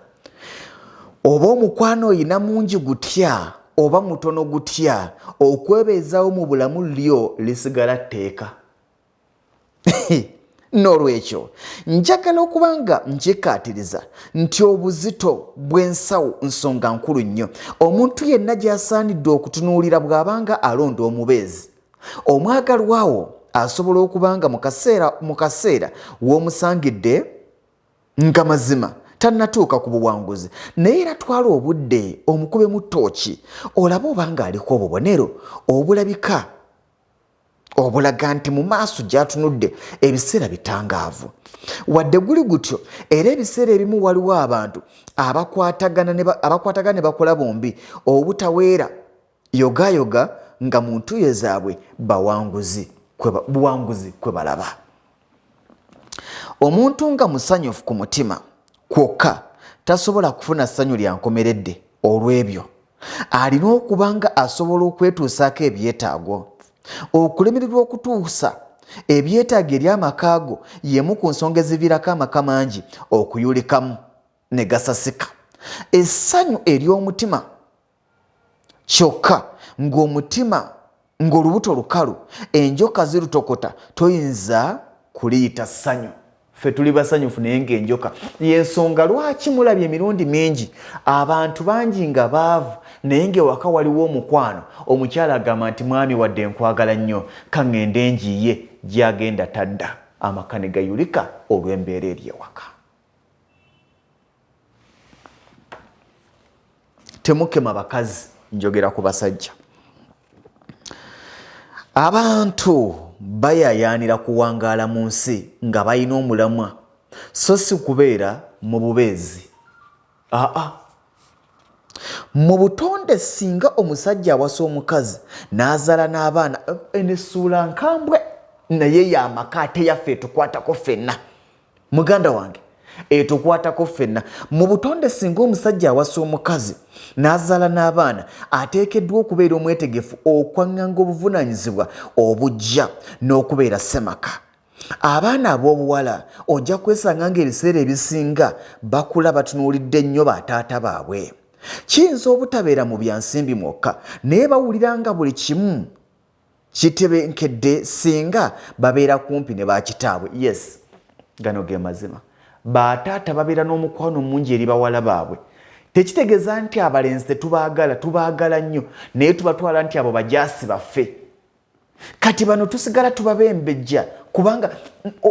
Oba omukwano oyina mungi gutya oba mutono gutya, okwebeezaawo mu bulamu lyo lisigala tteeka. N'olwekyo njagala okuba nga nkikkaatiriza nti obuzito bw'ensawo nsonga nkulu nnyo omuntu yenna gy'asaanidde okutunuulira bw'aba nga alonda omubeezi. Omwagalwa wo asobola okuba nga mu kaseera w'omusangidde nga mazima tannatuuka ku buwanguzi, naye era twala obudde omukubemu ttooki olabe oba ng'aliko obubonero obulabika obulaga nti mu maaso gy'atunudde ebiseera bitangaavu. Wadde guli gutyo, era ebiseera ebimu waliwo abantu abakwatagana ne bakola bombi obutaweera yogayoga nga mu ntuuyo zaabwe buwanguzi kwe balaba. Omuntu nga musanyufu ku mutima kwokka tasobola kufuna ssanyu lya nkomeredde. Olw'ebyo alina okuba nga asobola okwetuusaako ebyetaago. Okulemererwa okutuusa ebyetaago eri amaka go y'emu ku nsonga eziviirako amaka mangi okuyulikamu ne gasasika. Essanyu ery'omutima kyokka ng'omutima ng'olubuto lukalu, enjoka zirutokota, toyinza kuliyita ssanyu. Ffe tuli basanyufu naye ng'enjoka. Y'ensonga lwaki mulabye emirundi mingi abantu bangi nga baavu naye ng'ewaka waliwo omukwano. Omukyala agamba nti mwami wadde nkwagala nnyo, ka ŋŋende njiiye. Gy'agenda tadda, amaka ne gayulika olw'embeera eri ewaka. Temukema bakazi, njogera ku basajja. Abantu bayayaanira kuwangaala mu nsi nga balina omulamwa, so si kubeera mu bubeezi. Aa, mu butonde singa omusajja awasa omukazi n'azaala n'abaana, eno essuula nkambwe naye y'amaka ate yaffe etukwatako ffenna. Muganda wange, etukwatako ffenna. Mu butonde singa omusajja awasa omukazi n'azaala n'abaana, ateekeddwa okubeera omwetegefu okwaŋŋanga obuvunaanyizibwa obujja n'okubeera ssemaka. Abaana ab'obuwala ojja kwesanga ng'ebiseera ebisinga bakula batunuulidde nnyo bataata baabwe. Kiyinza obutabeera mu bya nsimbi mwokka, naye bawulira nga buli kimu kitebenkedde singa babeera kumpi ne bakitaabwe. Yes, gano ge mazima. Bataata babeera n'omukwano mungi eri bawala baabwe. Tekitegeeza nti abalenzi tetubaagala, tubaagala nnyo, naye tubatwala nti abo bajaasi baffe. Kati bano tusigala tubabembejja kubanga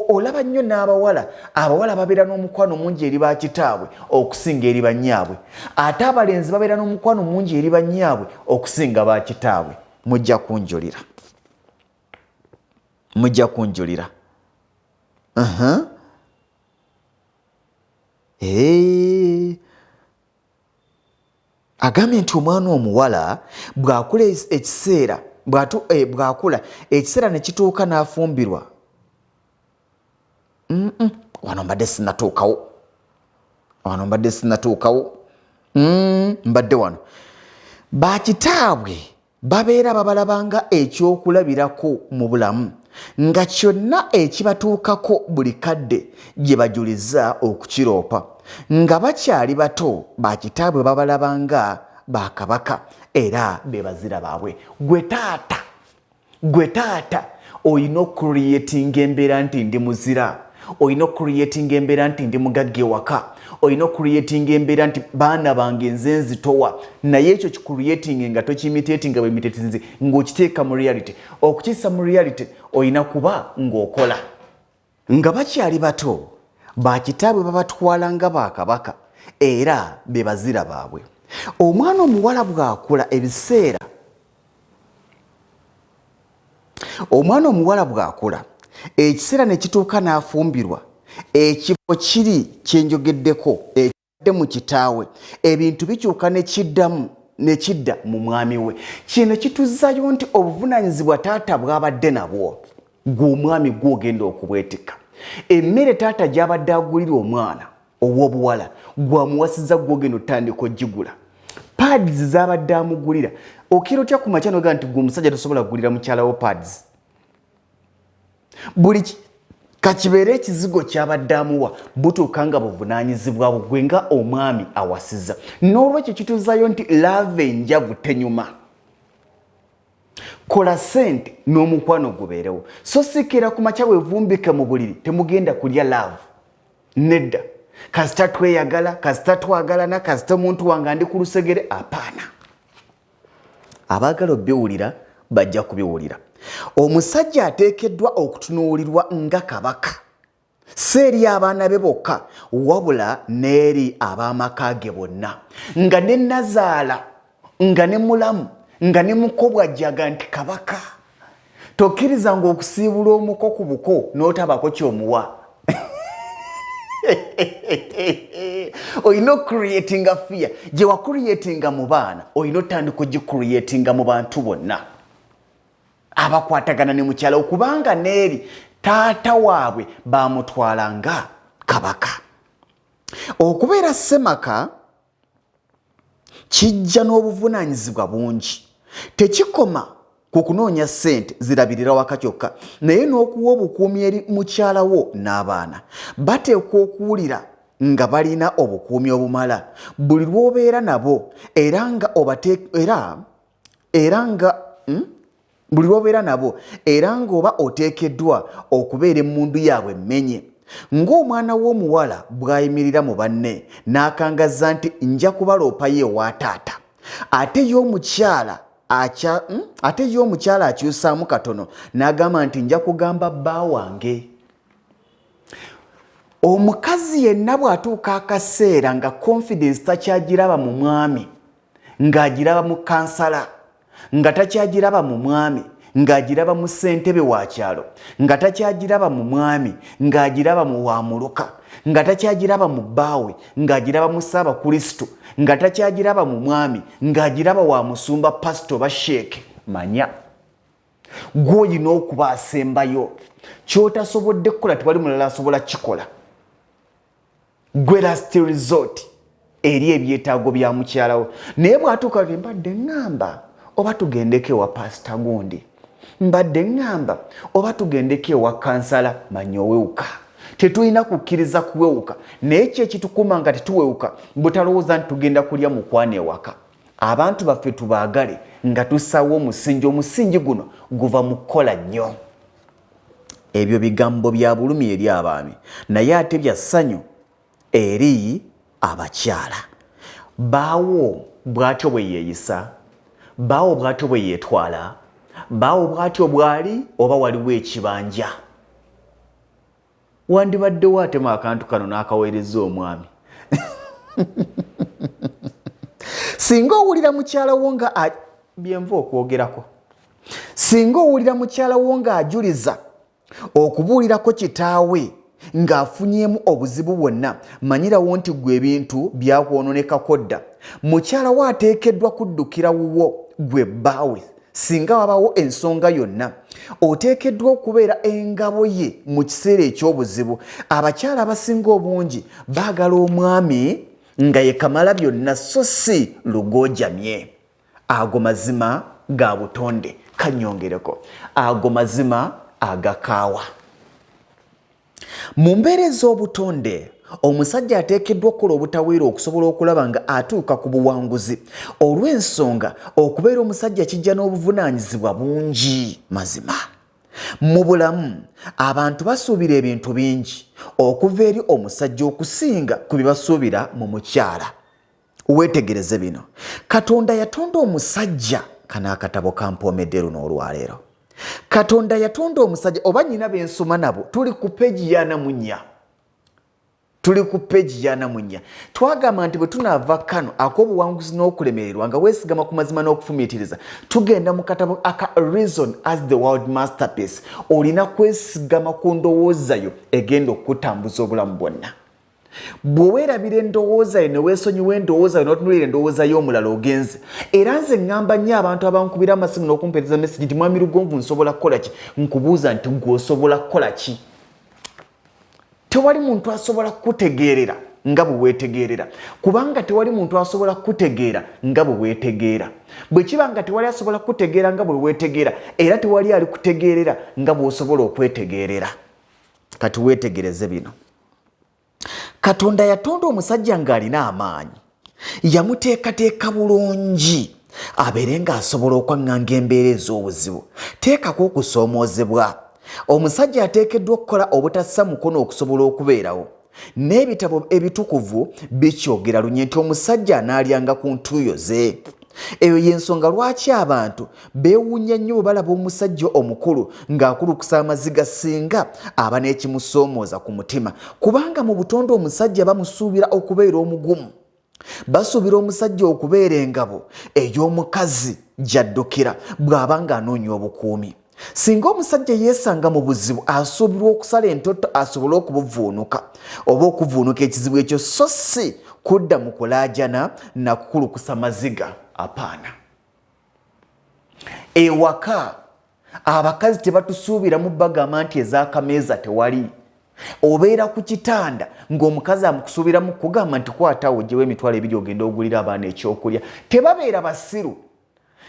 olaba nnyo n'abawala. Abawala babeera n'omukwano mungi eri bakitaabwe okusinga eri bannyaabwe, ate abalenzi babeera n'omukwano mungi eri bannyaabwe okusinga bakitaabwe. Mujja kunjulira, mujja kunjulira. Agambye nti omwana omuwala bw'akula ekiseera bw'akula ekiseera ne kituuka n'afumbirwa. Wano mbadde sinatuukawo, wano mbadde sinatuukawo, mbadde wano. Bakitaabwe babeera babalabanga ekyokulabirako mu bulamu, nga kyonna ekibatuukako buli kadde gye bajuliza okukiroopa. Nga bakyali bato bakitaabwe babalabanga bakabaka era be bazira baabwe. Gwe taata, gwe taata olina okucreatinga embeera nti ndi muzira. Olina okucreatinga embeera nti ndi mugagga ewaka. Olina okucreatinga embeera nti baana bange nze nzitowa. Naye ekyo kicreatinge nga tokiimitatinga bwemitatinze, ng'okiteeka mu reality. Okukissa mu reality olina kuba ng'okola. Nga bakyali bato, bakitaabwe babatwala nga bakabaka era be bazira baabwe. Omwana omuwala bw'akula ebiseera Omwana omuwala bw'akula, ekiseera ne kituuka n'afumbirwa, ekifo kiri kye njogeddeko ekibadde mu kitaawe, ebintu bikyuka ne kiddamu ne kidda mu mwami we. Kino kituzzayo nti obuvunaanyizibwa taata bw'abadde nabwo, ggwe omwami gw'ogenda okubwetikka. Emmere taata gy'abadde agulira omwana ow'obuwala, gwamuwasiza gwogenda otandika ogigula. Pads zabadde amugulira, okira otya ku makya nogaa nti gwe omusajja tosobola kugulira mukyala wo pads? Buli kakibeere ekizigo kyabadde amuwa butuuka nga buvunaanyizibwa bugwe nga omwami awasiza. N'olwekyo kituzayo nti laava enjavu tenyuma. Kola sente n'omukwano gubeerewo, so sikeera ku makya wevumbike mu buliri, temugenda kulya laavu. Nedda, kasita tweyagala, kasita twagalana, kasita omuntu wange andi ku lusegere, apaana. Abaagala obiwulira bajja kubiwulira. Omusajja ateekeddwa okutunuulirwa nga kabaka, si eri abaana be bokka, wabula n'eri ab'amaka ge bonna, nga ne nazaala, nga ne mulamu, nga ne mukobwa jjaga nti kabaka. Tokkiriza ng'okusiibula omuko ku buko n'otabako ky'omuwa. Olina okucreatinga fear gye wacreatinga mu baana, olina otandika ogicreatinga mu bantu bonna abakwatagana ne mukyala, okubanga n'eri taata waabwe bamutwala nga kabaka. Okubeera ssemaka kijja n'obuvunaanyizibwa bungi. Tekikoma ku kunoonya ssente zirabirira waka kyokka, naye n'okuwa obukuumi eri mukyala wo n'abaana. Bateekwa okuwulira nga balina obukuumi obumala buli lw'obeera nabo, era nga obate, era, era nga, buli lw'obeera nabo, era ng'oba oteekeddwa okubeera emmundu yaabwe emmenye. Ng'omwana w'omuwala bw'ayimirira mu banne n'akangazza nti nja kubaloopayo ewa taata, ate ye omukyala acha, ate ye omukyala akyusaamu katono n'agamba nti nja kugamba bba wange. Omukazi yenna bw'atuuka akaseera nga confidence takyagiraba mu mwami, ng'agiraba mu kansala, nga takyagiraba mu mwami, ng'agiraba mu ssentebe wa kyalo, nga takyagiraba mu mwami, ng'agiraba mu wa muluka, nga takyagiraba mu bbaawe, ng'agiraba mu Ssaabakristo, nga takyagiraba mu mwami, ng'agiraba wa musumba, pasito oba sheeke, manya gw'olina okuba asembayo. Ky'otasobodde kukola tewali mulala asobola kukikola. Gwe last resort eri ebyetaago bya mukyala wo. Naye bw'atuuka nti mbadde ŋŋamba oba tugendeko ewa pasita gundi, mbadde ŋŋamba oba tugendeko ewa kansala, manya owewuka. Tetulina kukkiriza kuwewuka, naye ki ekitukuuma nga tetuwewuka? Butalowooza nti tugenda kulya mukwano ewaka. Abantu baffe tubaagale nga tussaawo omusingi. Omusingi guno guva mu kukola nnyo. Ebyo bigambo bya bulumi eri abaami, naye ate bya ssanyu eri abakyala. Baawo bw'atyo bwe yeeyisa, baawo bw'atyo bwe yeetwala, baawo bw'atyo bw'ali, oba waliwo ekibanja. Wandibaddewo atema akantu kano n'akaweereza omwami. Singa owulira mukyala wo nga byenva okwogerako, singa owulira mukyala wo ng'ajuliza okubuulirako kitaawe ng'afunyeemu obuzibu bwonna, manyirawo nti ggwe ebintu byakwononekako dda. Mukyala wo ateekeddwa kuddukira wuwo ggwe bbaawe singa wabawo ensonga yonna. Oteekeddwa okubeera engabo ye mu kiseera eky'obuzibu. Abakyala abasinga obungi baagala omwami nga ye kamala byonna, so si lugoojamye. Ago mazima ga butonde, kannyongereko, ago mazima agakaawa. Mu mbeera ez'obutonde, omusajja ateekeddwa okukola obutaweera okusobola okulaba nga atuuka ku buwanguzi. Olw'ensonga okubeera omusajja kijja n'obuvunaanyizibwa bungi mazima. Mu bulamu abantu basuubira ebintu bingi okuva eri omusajja okusinga ku bye basuubira mu mukyala. Weetegereze bino. Katonda yatonda omusajja, kano akatabo kampoomedde luno olwaleero. Katonda yatonda omusajja oba nyina bensoma nabo tuli ku peegi ya 44. Tuli ku peegi ya 44. Twagamba nti bwe tunaava kano ak'obuwanguzi n'okulemererwa nga weesigama ku mazima n'okufumiitiriza, tugenda mu katabo aka Reason as the World Masterpiece. Olina kwesigama ku ndowooza yo egenda okukutambuza obulamu bwonna. Bwe weerabira endowooza yo ne weesonyiwa endowooza yo n'otunuulira endowooza y'omulala ogenze. Era nze ŋŋamba nnyo abantu abankubira amasimu n'okumpeereza mesegi nti Mwami Lugonvu nsobola kukola ki? Nkubuuza nti ggwe osobola kukola ki? Tewali muntu asobola kukutegeerera nga bwe weetegeerera, kubanga tewali muntu asobola kukutegeera nga bwe weetegeera. Bwe kiba nga tewali asobola kukutegeera nga bwe weetegeera, era tewali alikutegeerera nga bw'osobola okwetegeerera. Kati weetegereze bino. Katonda yatonda omusajja ng'alina amaanyi, yamuteekateeka bulungi abeere ng'asobola okwaŋŋanga embeera ez'obuzibu. Teekako okusoomoozebwa. Omusajja ateekeddwa okukola obutassa mukono okusobola okubeerawo. N'ebitabo ebitukuvu bikyogera lunye nti omusajja anaalyanga ku ntuuyo ze. Eyo y'ensonga lwaki abantu beewuunya nnyo bwe balaba omusajja omukulu ng'akulukusa amaziga singa aba n'ekimusoomooza ku mutima, kubanga mu butonde omusajja bamusuubira okubeera omugumu. Basuubira omusajja okubeera engabo ey'omukazi gy'addukira bw'aba ng'anoonya obukuumi. Singa omusajja yeesanga mu buzibu, asuubirwa okusala entotto asobole okubuvuunuka oba okuvuunuka ekizibu ekyo, so si kudda mu kulaajana na kukulukusa maziga. Apaana. Ewaka abakazi tebatusuubiramu bagamba nti ez'akameeza tewali. Obeera ku kitanda ng'omukazi amukusuubiramu kugamba nti kwata oggyewo 20,000 ogende ogulire abaana ekyokulya. Tebabeera basiru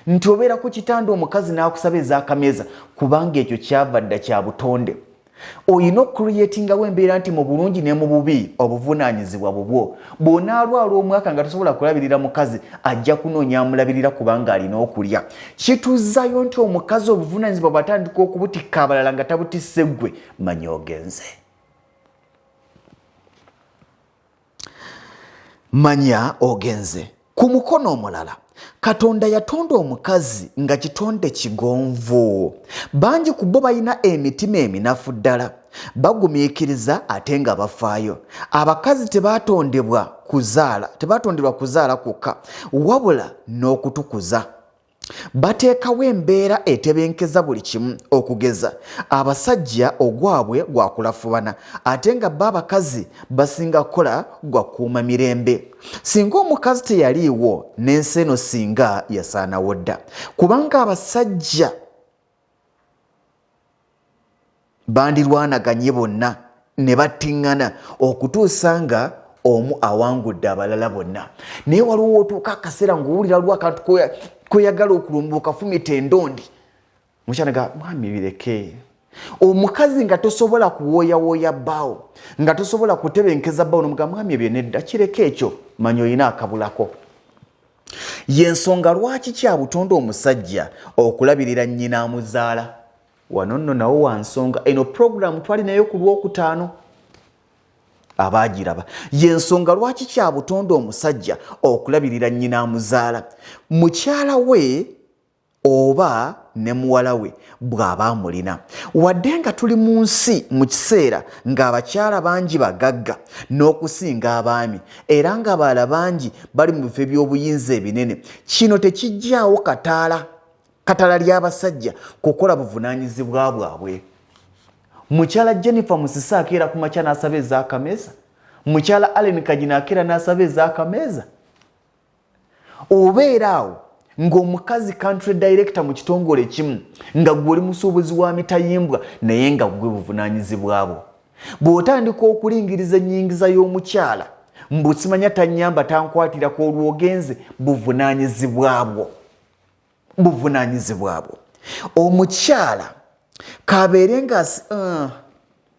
nti obeera ku kitanda omukazi n'akusaba ez'akameeza, kubanga ekyo kyava dda kya butonde. Olina okucreatingawo embeera nti mu bulungi ne mu bubi obuvunaanyizibwa bubwo. Bw'onaalwala omwaka nga tosobola kulabirira mukazi, ajja kunoonya amulabirira kubanga alina okulya. Kituzzayo nti omukazi obuvunaanyizibwa bw'atandika okubutikka abalala nga tabutisse ggwe, manya ogenze. Manya ogenze. Ku mukono omulala, Katonda yatonda omukazi nga kitonde kigonvu. Bangi ku bo balina emitima eminafu ddala, bagumiikiriza ate nga bafaayo. Abakazi tebatondebwa kuzaala, tebatonderwa kuzaala kwokka, wabula n'okutukuza. Bateekawo embeera etebenkeza buli kimu. Okugeza, abasajja ogwabwe gwa kulafubana ate nga bo abakazi basinga kukola gwa kukuuma mirembe. Singa omukazi teyaliiwo, n'ensi eno singa yasaanawo dda, kubanga abasajja bandirwanaganye bonna ne battiŋŋana okutuusa nga omu awangudde abalala bonna. Naye waliwo w'otuuka akaseera ng'owulira waliwo akantu koyagala okulumba okafumita endondi. Mukyala ga mwami bireke. Omukazi nga tosobola kuwooyawooya bbaawo, nga tosobola kutebenkeza bbaawo n'omugamba mwami ebyo nedda kireke ekyo, manya olina akabulako. Y'ensonga lwaki kya butonde omusajja okulabirira nnyina amuzaala. Wano nno nawo wa nsonga. Eno pulogulaamu twali nayo ku Lwokutaano, abaagiraba. Y'ensonga lwaki kya butonde omusajja okulabirira nnyina amuzaala, mukyala we oba ne muwala we bw'aba amulina. Wadde nga tuli mu nsi mu kiseera ng'abakyala bangi bagagga n'okusinga abaami era ng'abalala bangi bali mu bifo eby'obuyinza ebinene, kino tekiggyaawo kataala katala ly'abasajja kukola buvunaanyizibwa bwabwe. Mukyala Jennifer Musisi akeera ku makya n'asaba ez'akameeza. Mukyala Allen Kagina akeera n'asaba ez'akameeza. Obeera awo ng'omukazi country director mu kitongole ekimu, nga ggwe oli musuubuzi wa mitayimbwa, naye nga ggwe buvunaanyizibwa bwo. Bw'otandika okulingiriza ennyingiza y'omukyala, mbu simanya tannyamba tankwatirako, olwo ogenze, buvunaanyizibwa bwo. Buvunaanyizibwa bwo. Omukyala kabeere nga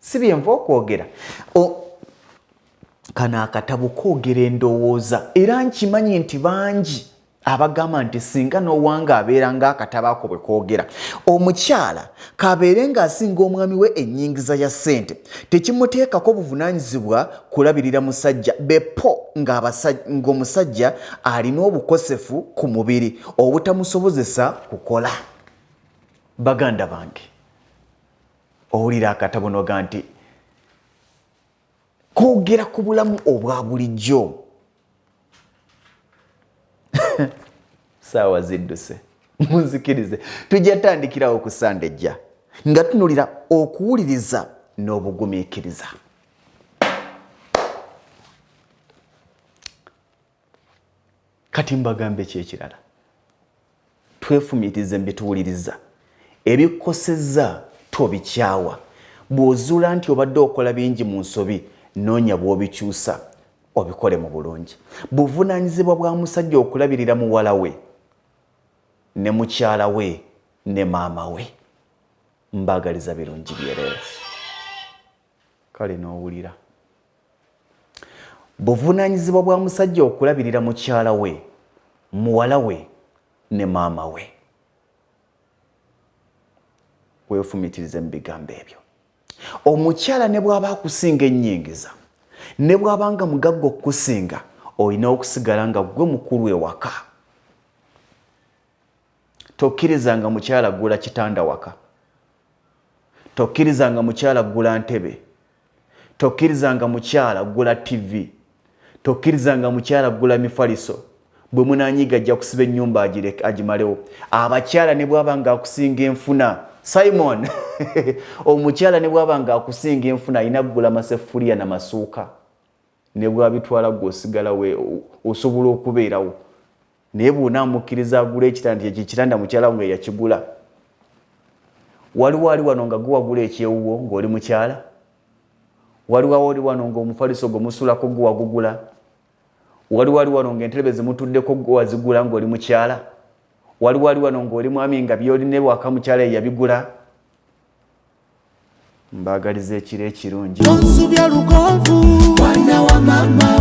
si byenva okwogera. Kano akatabo koogera endowooza, era nkimanyi nti bangi. Abagamba nti singa n'owanga abeera ng'akatabo ako bwe koogera, omukyala kabeere ng'asinga omwami we ennyingiza ya ssente, tekimuteekako buvunaanyizibwa kulabirira musajja bepo ng'omusajja alina obukosefu ku mubiri obutamusobozesa kukola. Baganda bange, owulira akatabo noga nti koogera ku bulamu obwa bulijjo. Saawa zidduse, munzikirize tujja tandikirawo ku Sande ejja nga tunulira okuwuliriza n'obugumiikiriza. Kati mbagambe ki ekirala? Twefumiitirize mu bituwuliriza. Ebikukosezza tobikyawa. Bw'ozuula nti obadde okola bingi mu nsobi, noonya bw'obikyusa obikole mu bulungi. Buvunaanyizibwa bwa musajja okulabirira muwala we ne mukyala we ne maama we. Mbaagaliza birungi byereere. Kale n'owulira. Buvunaanyizibwa bwa musajja okulabirira mukyala we, muwala we ne maama we. Weefumiitirize mu bigambo ebyo. Omukyala ne bw'aba akusinga ennyingiza, ne bw'aba nga mugagga okukusinga, olina okusigala nga ggwe mukulu ewaka. Tokkirizanga mukyala gula kitanda waka. Tokkirizanga mukyala gula ntebe. Tokkirizanga mukyala gula TV. Tokkirizanga mukyala gula mifaliso. Bwe munanyiiga ajja kusiba ennyumba agimalewo. Abakyala ne bw'aba ng'akusinga enfuna, Simon, omukyala ne bw'aba ng'akusinga enfuna alina kugula maseffuliya na masuuka. Ne bw'abitwala ggwe osigala osobola okubeerawo. Naye bw'onaamukkiriza agule ekitanda, ekyo ekitanda mukyala wo nga yakigula. Waliwo ali wano nga gwe wagula ekyewuwo ng'oli mukyala? Waliwo ali wano ng'omufaliso gwe musulako gwe wagugula? Waliwo ali wano ng'entebe ze mutuddeko gwe wazigula ng'oli mukyala? Waliwo ali wano ng'oli mwami nga by'olina ewaka mukyala ye yabigula? Mbaagaliza ekiro ekirungi. Tonsubya lugonvu mwana wa mama.